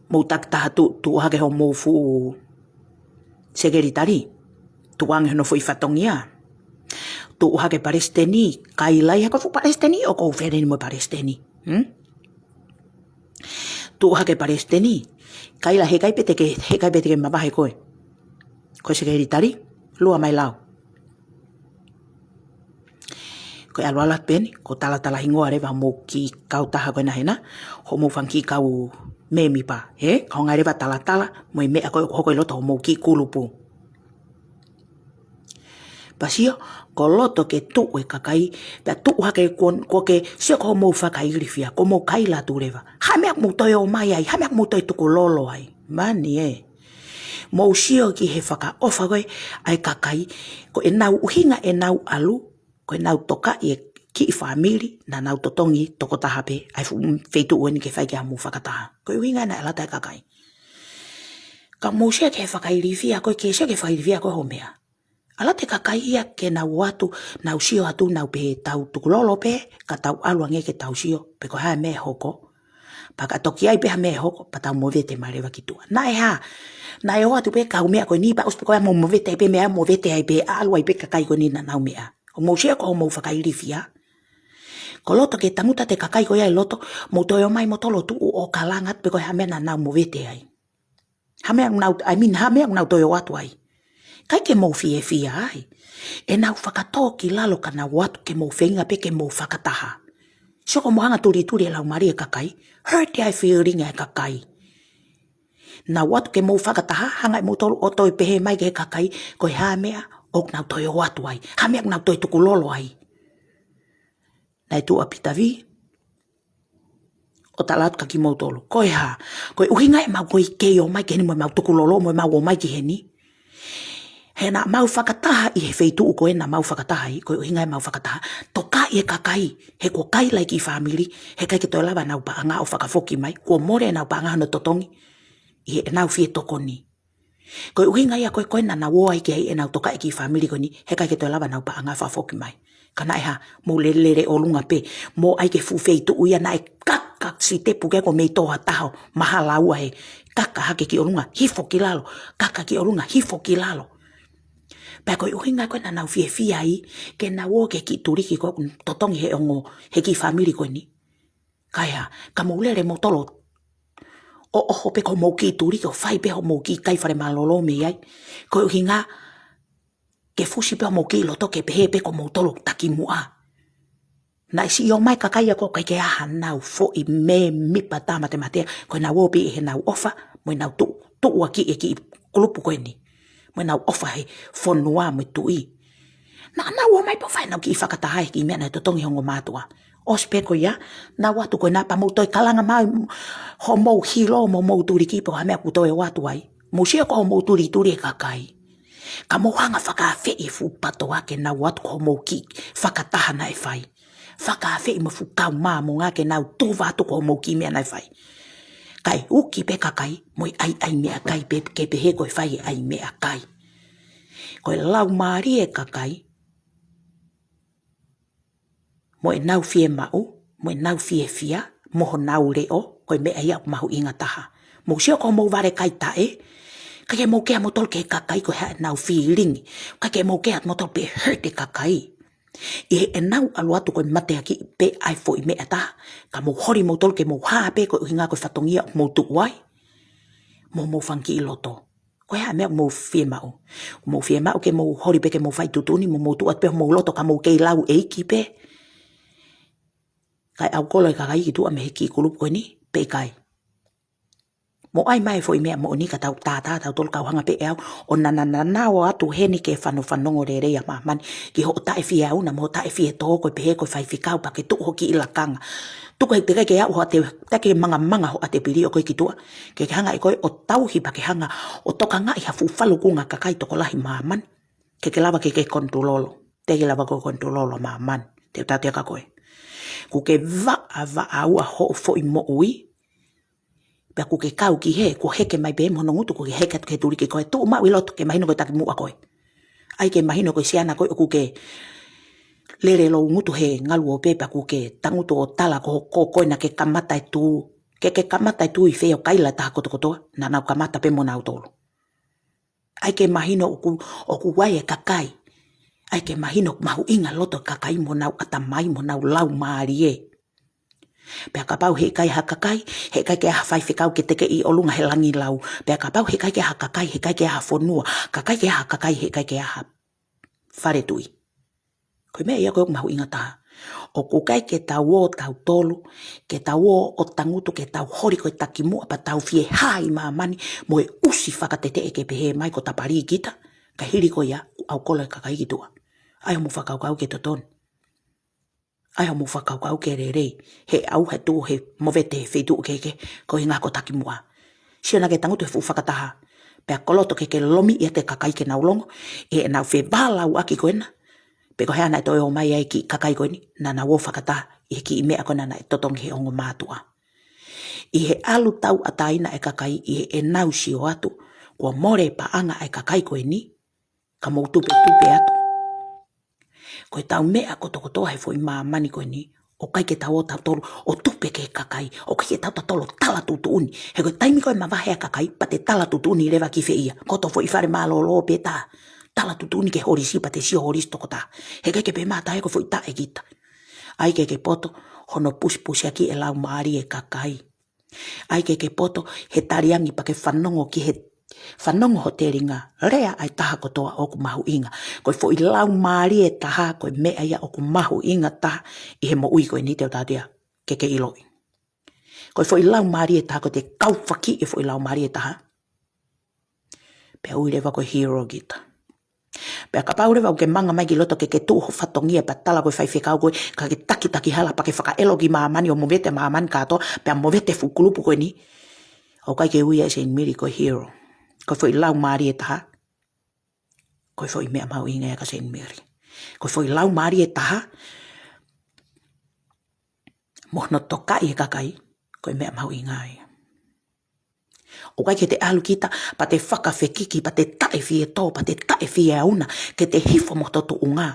mou takitaha tuʻu, tuʻu hake hoʻomou fuʻu sekelitali, tuʻu ange hono foʻi fatongia. Tuʻu hake palesiteni, kaila ia ko e fuʻu palesiteni, ʻoku ou feleni mo e palesiteni. Hmm? Tuʻu hake palesiteni, kaila, heʻikai pē te ke, heʻikai pē te ke mavahe koe. Ko e sekelitali, lua mai lau. Ko e ʻalu atu pē eni, ko e talatala hingoa leva hoʻomou kiʻi kautaha ko ena hena, hoʻomou fanga kiʻi kau mēmipa, hē? Ka ʻoange leva talatala, mo e meʻa ko ē ʻoku hoko ʻi loto hoʻomou kiʻi kulupu. Pea sio, ko loto ke tuʻu e kakai, pea tuʻu hake kuo, kuo ke, sio ko hoʻomou fakailifia, ko hoʻomou kaila atu leva. Hā e meʻa ʻoku mou toe ō mai ai, hā e meʻa ʻoku mou toe tukulolo ai. Mani ē. Mou sio ki he fakaʻofa ko ē ʻa e kakai, ko ʻenau ʻuhinga ʻenau ʻalu, ko ʻenau tokaʻi e kiʻi fāmili, naʻa nau totongi tokotaha pē, ʻa e fuʻu feituʻu eni ke fai ki ai hoʻomou fakataha. Ko e ʻuhinga ena ʻe lata e kakai. Ka mou sio ki he fakailifia, ko e ke sio ki he fakailifia ko e hā e meʻa. ʻAlu atu e kakai ia ke nau ō atu, nau sio atu, nau pehē tau tukulolo pē, ka tau ʻalu ange ke tau sio, pe ko e hā e meʻa ʻe hoko. Pea ka toki ʻi ai pē ha meʻa ʻe hoko, pea tau movete mai leva ki tuʻa. Naʻe hā, naʻe ō atu pē kau meʻa ko eni, pea ʻosi pē ko ia mou movete ai pē meʻa, movete ai pē, ʻalu ai pē kakai ko eni naʻa nau meʻa. ʻOku mou sio ko hoʻomou fakailifia. Ko loto ke tangutu atu e kakai ko ia ʻi loto, mou toe ō mai moutolu ʻo tuʻu ʻo kalanga atu pe ko e hā e meʻa naʻa nau movete ai. Hā e meʻa ʻoku nau, I mean, hā e meʻa ʻoku nau toe ō atu ai. ʻIkai ke mou fiefia ai. ʻEnau fakatō ki lalo ka nau ō atu ke mou feinga pē ke mou fakataha. Sio ko hoʻomou hanga tulituli e laumālie e kakai, hurt ai e feeling ʻa e kakai. Nau ō atu ke mou fakataha, hanga ʻe moutolu ʻo toe pehē mai ki he kakai, ko e hā e meʻa ʻoku nau toe ō atu ai. Hā e meʻa ʻoku nau toe tukulolo ai. Naʻe tuʻu ʻa Pita Vī ʻo tala atu kia kimoutolu. Ko e hā, ko e ʻuhinga ʻemau kei ō mai ki heni mo ʻemau tukulolo, mo ʻemau ō mai ki heni. He naʻa mau fakataha ʻi he feituʻu ko ē naʻa mau fakataha ai, ko e ʻuhinga ʻemau fakataha. Tokaʻi e kakai, he kuo kaila e kiʻi fāmili, heʻikai ke toe lava ʻenau paʻanga ʻo fakafoki mai, kuo mole ʻenau paʻanga hono totongi, ʻi heʻenau fie tokoni. Ko e ʻuhinga ia ko ē ko ē naʻa nau ō ai ki ai ʻenau tokaʻi e kiʻi fāmili ko eni, heʻikai ke toe lava ʻenau paʻanga fakafoki mai. Ka naʻe hā, mou lele ʻolunga pē, mou ʻai ki he fuʻu feituʻu ia naʻe kaka sitepu ki ai ko e mei tō ha taha ʻo mahalo ʻe kaka hake ki ʻolunga, hifo ki lalo, kaka ki ʻolunga, hifo ki lalo. Pea ko e ʻuhinga ko ē naʻa nau fiefia ai, ke nau ō ki he kiʻi tuliki ko ē ʻoku totongi he ongo, he kiʻi fāmili ko eni. Ka e hā, ka mou lele moutolu ʻo ʻoho pē ko hoʻomou kiʻi tuliki ʻo fai pē hoʻomou kiʻi kai fale mālōlō mei ai. Ko e ʻuhinga ke fusi pē hoʻomou kiʻi loto ke pehē pē ko moutolu takimuʻa. Naʻe siʻi ō mai e kakai ia ko ē ʻikai ke ʻi ai hanau foʻi mēmipa tāmatematea, ko ʻenau ō pē ʻi heʻenau ʻofa, mo ʻenau tuʻu, tuʻuaki e kiʻi kulupu ko eni. Mo ʻenau ʻofa he fonua mo e tuʻi. Naʻa nau ō mai pē ʻo fai ʻenau kiʻi fakataha he kiʻi meʻa naʻe totongi he ongo mātuʻa. ʻOsi pē ko ia, nau ō atu ko ena pea mou toe kalanga mai hoʻomou hilo mo hoʻomou tuliki pe ko e hā e meʻa ʻoku toe ō atu ai. Mou sio ko hoʻomou tulituli e kakai. Ka mou hanga fakaafeʻi e fuʻu patoa ke nau ō atu ko hoʻomou kiʻi fakataha naʻe fai. Fakaafeʻi mo e fuʻu kau Māmonga ke nau tuva atu ko hoʻomou kiʻi meʻa naʻe fai. Kae uki pē kakai, mo e ʻai ʻai meʻakai pē, ke pehē ko e fai e ʻai meʻakai. Ko e laumālie e kakai, mo ʻenau fiemaʻu, mo ʻenau fiefia, mo honau leʻo, ko e meʻa ia ʻoku mahuʻinga taha. Mou sio ko hoʻomou vale kai taʻe, ʻikai ke mou kea moutolu ki he kakai ko e hā ʻenau feeling, ʻikai ke mou kea moutolu pe hurt e kakai. ʻI heʻenau ʻalu atu ko e mateakiʻi pē ʻa e foʻi meʻa taha, ka mou holi moutolu ke mou hā pē ko e ʻuhinga ko e fatongia ʻoku mou tuʻu ai. Mo hoʻomou fanga kiʻi loto. Ko e hā e meʻa ʻoku mou fiemaʻu. ʻOku mou fiemaʻu ke mou holi pē ke mou fai tuʻutuʻuni, mo mou tuʻu atu pē hoʻomou loto ka mou kei lau ʻeiki pē. Kae ʻalu kolo e kakai ki tuʻa mei he kiʻi kulupu ko eni, pe ʻikai. Mou ʻai mai e foʻi meʻa moʻoni ka tau tātā tautolu kau hanga pē ʻe au ʻo nananana ō atu heni ke fanofanongo lelei ʻa māmani ki hoʻo taʻefieauna mo hoʻo taʻefietō ko e pehē ko e faifekau pea ke tuʻu hoʻo kiʻi lakanga. Tuku he teʻeki ke aʻu hoʻo ʻate, teʻeki ke mangamanga hoʻo ʻatepili ʻo koe ki tuʻa. Ke ke hanga ʻe koe ʻo tauhi pea ke hanga ʻo tokangaʻi ha fuʻu falukunga kakai tokolahi ʻi māmani. Ke ke lava ke ke kontulolo. Teʻeki lava koe kontulolo ʻa māmani. Te u tala atu kia koe. Kuo ke vaʻavaʻaua hoʻo foʻi moʻui. Pea ʻoku ke kau ki hē, kuo heke mai pē mo hono ngutu, kuo ke heke atu ki he tuliki ko ē, tuʻu maʻu ʻi loto ke mahino ko e takimuʻa koe. ʻAi ke mahino ko e siana koe ʻoku ke lele lou ngutu he ngalu ʻo pē pea ʻoku ke tangutu ʻo tala ko, ko koe naʻa ke kamata e tū. Ke ke kamata e tū ʻi fē ʻo kaila taha kotokotoa, naʻa nau kamata pē mo nautolu. ʻAi ke mahino ʻoku, ʻoku ʻi ai e kakai. ʻAi ke mahino ʻoku mahuʻinga loto e kakai mo nau ʻatamai mo nau laumālie. Pea kapau heʻikai ha kakai, heʻikai ke ʻi ai ha faifekau ke tekeʻi ʻolunga he langi lau. Pea kapau heʻikai ke ʻi ai ha kakai, heʻikai ke ʻi ai ha fonua. Kakai ke ʻi ai ha kakai, heʻikai ke ʻi ai ha fale tui. Ko e meʻa ia ko ē ʻoku mahuʻinga taha. ʻOku ʻikai ke tau ō tautolu, ke tau ō ʻo tangutu ke tau holi ko e takimuʻa pea tau fie hā ʻi māmani mo e ʻusi fakateteʻe ke pehē mai ko Tapali kita, ka hili ko ia, ʻoku ʻaukola e kakai ki tuʻa. ʻAi hoʻomou fakakaukau ke totonu. ʻAi hoʻomou fakakaukau ke lelei. He ʻauha e tuʻu he movete he feituʻu kehekehe, ko e ʻuhinga ko e takimuʻa. Sio naʻa ke tangutu he fuʻu fakataha. Pea koloto ke ke lomiʻi atu e kakai ke nau longo, ʻenau fevālauʻaki ko ena. Pe ko e hā naʻe toe ō mai ai e kiʻi kakai ko eni, naʻa nau ō fakataha ʻi he kiʻi meʻa ko ena naʻe totongi he ongo mātuʻa. ʻI he ʻalu tauʻatāina e kakai ʻi heʻenau sio atu, kuo mole e paʻanga ʻa e kakai ko eni, ka mou tupetupe atu. Ko e tau meʻa kotokotoa he foʻi māmani ko eni, ʻoku ʻikai ke tau ō tautolu ʻo tupe ki he kakai, ʻoku ʻikai ke tau tautolu ʻo tala tuʻutuʻuni. He ko e taimi ko ē ʻe mavahe ai e kakai, pea te tala tuʻutuʻuni leva ki fē ia. Ko hoto foʻi fale mālōlō pē taha. Tala tuʻutuʻuni ki he holisi pea te sio holisi toko taha. Heʻikai ke pehē mai ha taha ia ko e foʻi taʻe kita. ʻAi ke ke poto, hono pusipusiʻaki e laumālie e kakai. ʻAi ke ke poto, he taliangi pea ke fanongo ki he, fanongo ho telinga, lea ʻa e taha kotoa ʻoku mahuʻinga. Ko e foʻi laumālie ʻe taha, ko e meʻa ia ʻoku mahuʻinga taha ʻi he moʻui ko eni te u tautea ke ke ʻiloʻi. Ko e foʻi laumālie ʻe taha ko e te kaufakiʻi e foʻi laumālie ʻe taha. Pea ui leva ko e hero kita. Pea kapau leva ʻoku ke manga mai ki loto ke ke tuʻu ho fatongia pea tala ko e faifekau koe, ka ke takitaki hala pea ke fakaʻelo ki māmani ʻo movete māmani kātoa, pea movete fuʻu kulupu ko eni. ʻOku ʻikai ke ui ʻa Saint Mary ko e hero. Ko e foʻi laumālie ʻe taha. Ko e foʻi meʻa mahuʻinga ia kia Saint Mary. Ko e foʻi laumālie ʻe taha. Mo hono tokaʻi e kakai, ko e meʻa mahuʻinga ia. ʻOku ʻikai ke te ʻalu kita, pea te fakafekiki, pea te taʻefietō, pea te taʻefieauna, ke te hifo mo hoto tuʻunga,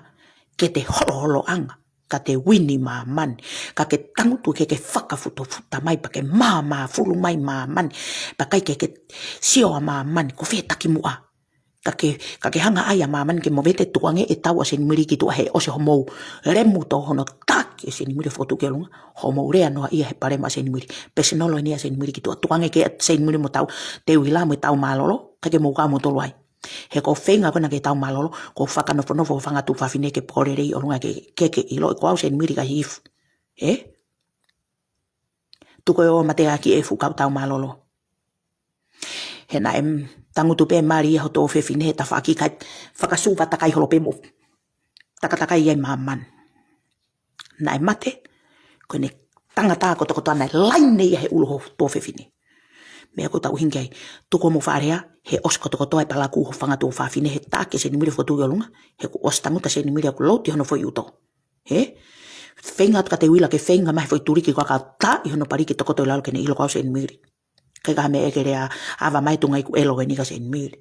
ke te holoholoʻanga, ka te uini māmani, ka ke tangutu ke ke fakafutufuta mai, pea ke māmāfulu mai māmani, pea ʻikai ke ke sio ʻa māmani, ko fē takimuʻa. Ka ke, ka ke hanga ai ʻa māmani ke movete, tukuange e tau ʻa Saint Mary ki tuʻa he ʻosi hoʻomou lemu tō hono taki ʻe Saint Mary fokotuʻu ki ʻolunga, hoʻomou lea noa ia he palema ʻa Saint Mary. Personal eni ʻa Saint Mary ki tuʻa. Tukuange ke Saint Mary mo tau, te u ʻilo mo e tau mālōlō, ka ke mou kau moutolu ai. He ko e feinga ko ena ke tau mālōlō, ko e fakanofonofo ʻo e fanga tuofāfine ke pōlelei ʻolunga ke, ke, ke ʻiloʻi ko au Saint Mary ka hifu. Ē? Tuku e ō mateaki e fuʻu kau tau mālōlō. He naʻe tangutu pē mali ia ho tuofāfine he tafaʻaki kae fakasuva takai holo pē mo takatakai ia ʻi māmani. Naʻe mate, ko ʻene tangata kotokotoa naʻe laine ia he ʻulu ho tuofāfine. Meʻa ko ʻetau ʻuhinga ai, tuku hoʻomou fakalea, he ʻosi kotokotoa e palakū ho fanga tuofāfine he taki ʻe Saint Mary fokotuʻu ki ʻolunga, he kuo ʻosi tangutu ʻa Saint Mary ʻoku louti hono foʻi ʻuto. Ē? Feinga atu ka te u ʻilo ke feinga mai he foʻi tuliki ko ia ka taʻi hono paliki tokoto ʻi lalo ke ne ʻilo ko au Saint Mary. ʻIkai ke ʻi ai ha meʻa ke lea ava mai, tuʻunga ʻeku ʻelo eni kia Saint Mary.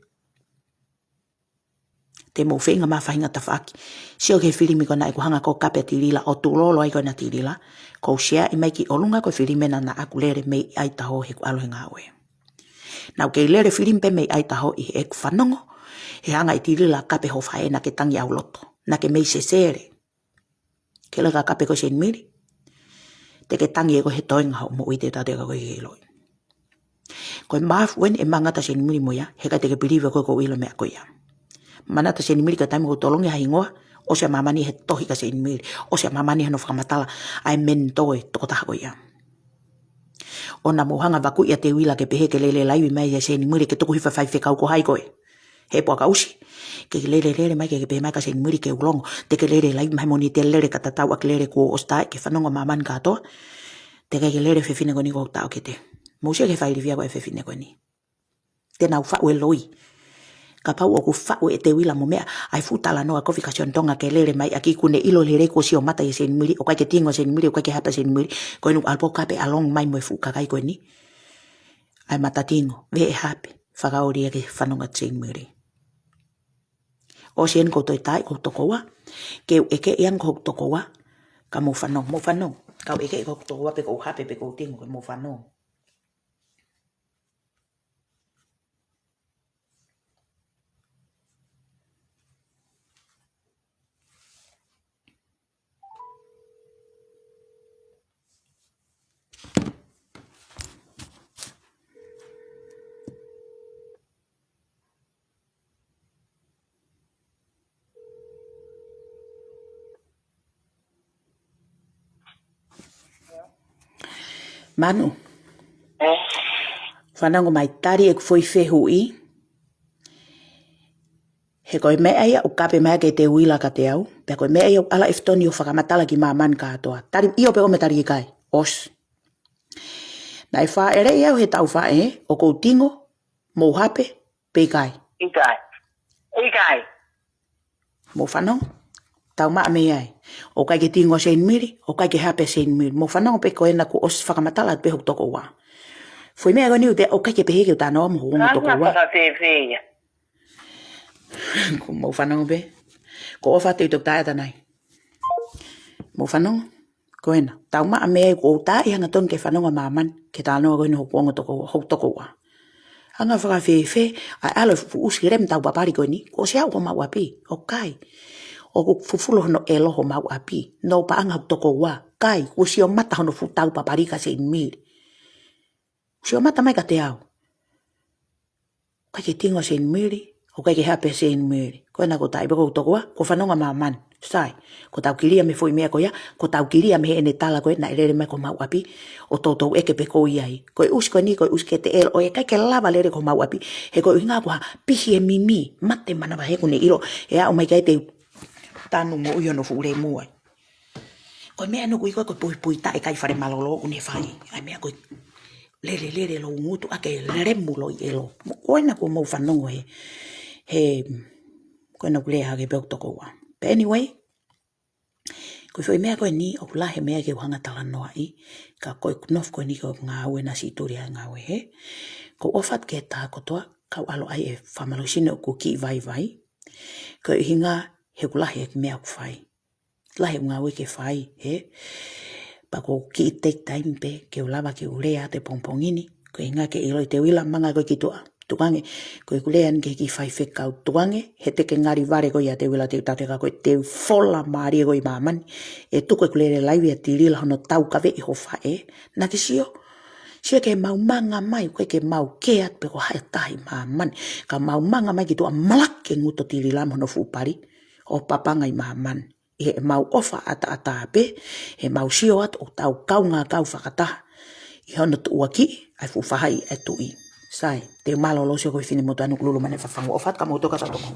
Te mou feinga mai faʻahinga tafaʻaki. Sio ki he filimi ko ena ʻeku hanga ko ē ʻo kape ʻa Tilila ʻo tulolo ai ko ena Tilila. Ko u share ʻi mai ki ʻolunga ko e filimi ena naʻa ku lele mei Idaho he kuo ʻalu he ngāue. Naʻa ku kei lele filimi pē mei Idaho ʻi heʻeku fanongo he hanga ʻe Tilila ʻo kape ho faʻē naʻa ke tangi ʻauloto. Naʻa ke mei Sesele. Ke laka kape ko Saint Mary. Te ke tangi ʻe koe he toenga hoʻo moʻui te u tautea kia koe ke ʻiloʻi. Ko e mafu eni ʻe mangata Saint Mary mo ia, he ʻikai te ke believe ʻe koe ʻoku ou ʻilo e meʻa ko ia. Manatu Saint Mary ko e taimi ʻoku tolongi ha hingoa, ʻosi ʻa māmani he tohi kia Saint Mary, ʻosi ʻa māmani hono fakamatala, ʻa e mentor e tokotaha ko ia. ʻOua naʻa mou hanga ʻo vakuʻi ʻa Teuila ke pehē ke lele laivi mai ʻa Saint Mary ke tuku hifo e faifekau ko hai koe. He puaka ʻusi. Ke ke lele lele mai ke ke pehē mai kia Saint Mary ke u longo. Te ke lele laivi mai moʻoni te lele ka tatau ʻaki e lele kuo ʻosi taʻe ke fanongo ʻa māmani kātoa. Te ke lele fefine ko eni ko u taʻo kiate. Mou sio ki he failifia ko e fefine ko eni. Te nau faʻu e loi. Kapau ʻoku faʻu ʻe Teuila mo meʻa, ʻa e fuʻu talanoa ko ē fika Sione Tonga ke lele mai ʻaki kuo ne ʻilo lelei kuo sio mata ʻia Saint Mary, ʻoku ʻikai ke tingo ʻa Saint Mary, ʻoku ʻikai ke hape ʻa Saint Mary, ko ʻene ʻalu pē ʻo kape ʻa Long mai mo e fuʻu kakai ko eni. ʻa e matatingo, veʻe hape, fakaoli ia ke fanongo Seinimili. ʻOsi eni kou toe tā ʻi ko hoku tokoua, ke u ʻeke ia ko hoku tokoua, ka mou fanongo, mou fanongo, kau ʻeke ko hoku tokoua pe kou hape pe kou tingo ke mou fanongo. Manu. Fanongo mai, tali ʻeku foʻi fehuʻi. He ko e meʻa ia ʻoku kape mai ke te uila kiate au, pea ko e meʻa ia ʻoku ala ʻEfitoni ʻo fakamatala ki māmani kātoa. Tali ʻio pe ʻoua mo tali ʻikai. ʻOsi. Naʻe fāʻeleʻi au he taufaʻe, ʻoku ou tingo, mou hape, pe ʻikai. ʻIkai. ʻIkai. Mou fanongo, tau maʻa mei ai. ʻOku ʻikai ke tingo Seinimili, ʻoku ʻikai ke hape Seinimili. Mou fanongo pe ko ena kuo ʻosi fakamatala pe hoku tokoua. Foʻi meʻa ko eni ʻoku te, ʻoku ʻikai ke pehē ke u talanoa mo hoku ongo tokoua. Fakafiefia. Ko mou fanongo pe. Ko ʻofa te u toki tā ʻe tanai. Mou fanongo. Ko ena, tau maʻa mei ai, ʻoku ou tā ʻi hangatonu ke fanongo māmani, ke talanoa ko ena hoku ongo tokoua, hoku tokoua. Anga fakafiefia, ʻa e ʻalu e fuʻu ʻusi lem tau papali ko eni, kuo ʻosi aʻu homau ʻapi, ʻoku ʻikai. ʻOku fufulo hono ʻelo homau ʻapi, no paʻanga hoku tokoua, ʻikai, kuo ʻosi ō mata hono fuʻu tau papali kia Seinimili. Sio mata mai kiate au. ʻOku ʻikai ke tingo Seinimili, ʻoku ʻikai ke hape Seinimili. Ko ena ko tai pe ko tokoua, ko fanongo māmani. Sai, ko tau kilia mei he foʻi meʻa ko ia, ko tau kilia mei heʻene tala ko ē naʻe lele mai ko homau ʻapi, ʻo toutou ʻeke pe ko ia ai. Ko e ʻusi ko eni, ko e ʻusi ke te ʻelo, ʻoku ʻikai ke lava lele ko homau ʻapi, he ko e ʻuhinga ko ha pihi e mimi, mate manava he ʻoku ne ʻilo, ʻe aʻu mai ki ai te u tanu mo ʻi hono fuʻu lemu ai. Ko e meʻa ʻoku ui ko e, ko e puipui taʻe kai fale mālōlō ʻoku ne fai. ʻAi meʻa ko e lele lele lou ngutu ʻa ke lele mu loi ʻelo. Mo ko ena kuo mou fanongo he, he, ko ena ʻoku lea hake pe ʻoku tokoua. But anyway, ko e foʻi meʻa ko eni ʻoku lahi e meʻa ke u hanga talanoaʻi, ka ko e kunofo ko eni ko e ngāue naʻa siʻi tuli ʻa e ngāue he. Ko u ʻofa atu ki he taha kotoa, kau ʻalu ai e fakamālohisino ʻoku kiʻi vaivai. Ko e ʻuhinga he ʻoku lahi e meʻa ʻoku fai. Lahi e ngāue ke fai, he. Pea ko u kiʻi take time pe, ke u lava ke u lea atu he pongipongi ni. Ko e ʻuhinga ke ʻiloʻi te u ʻilo manga ko e ki tuʻa. Tukuange, ko ʻeku lea ni ki he kiʻi faifekau tukuange, he te ke ngali vale ko ia te u ʻilo te u tate ka ko e te u fola mālie ko ē ʻi māmani. ʻE tuku ʻeku lele laivi ʻa Tilila hono taukaveʻi ho faʻē. Naʻa ke sio, sio ke mau manga mai, ko e ke mau kea pe ko hai tahi ʻi māmani. Ka mau manga mai ki tuʻa malaki e ngutu ʻo Tilila mo hono fuʻu pali, ʻo papanga ʻi māmani. ʻI heʻemau ʻofa ʻataʻatā pē, heʻemau sio atu ʻoku tau kaungā kau fakataha. ʻI hono tuʻuakiʻi ʻa e fuʻu faʻahi ʻa e tuʻi. Sai, te u mālōlō sio ko e fine motuʻa Nukululu mane fafangu ʻofa atu ka mou toka tatongo.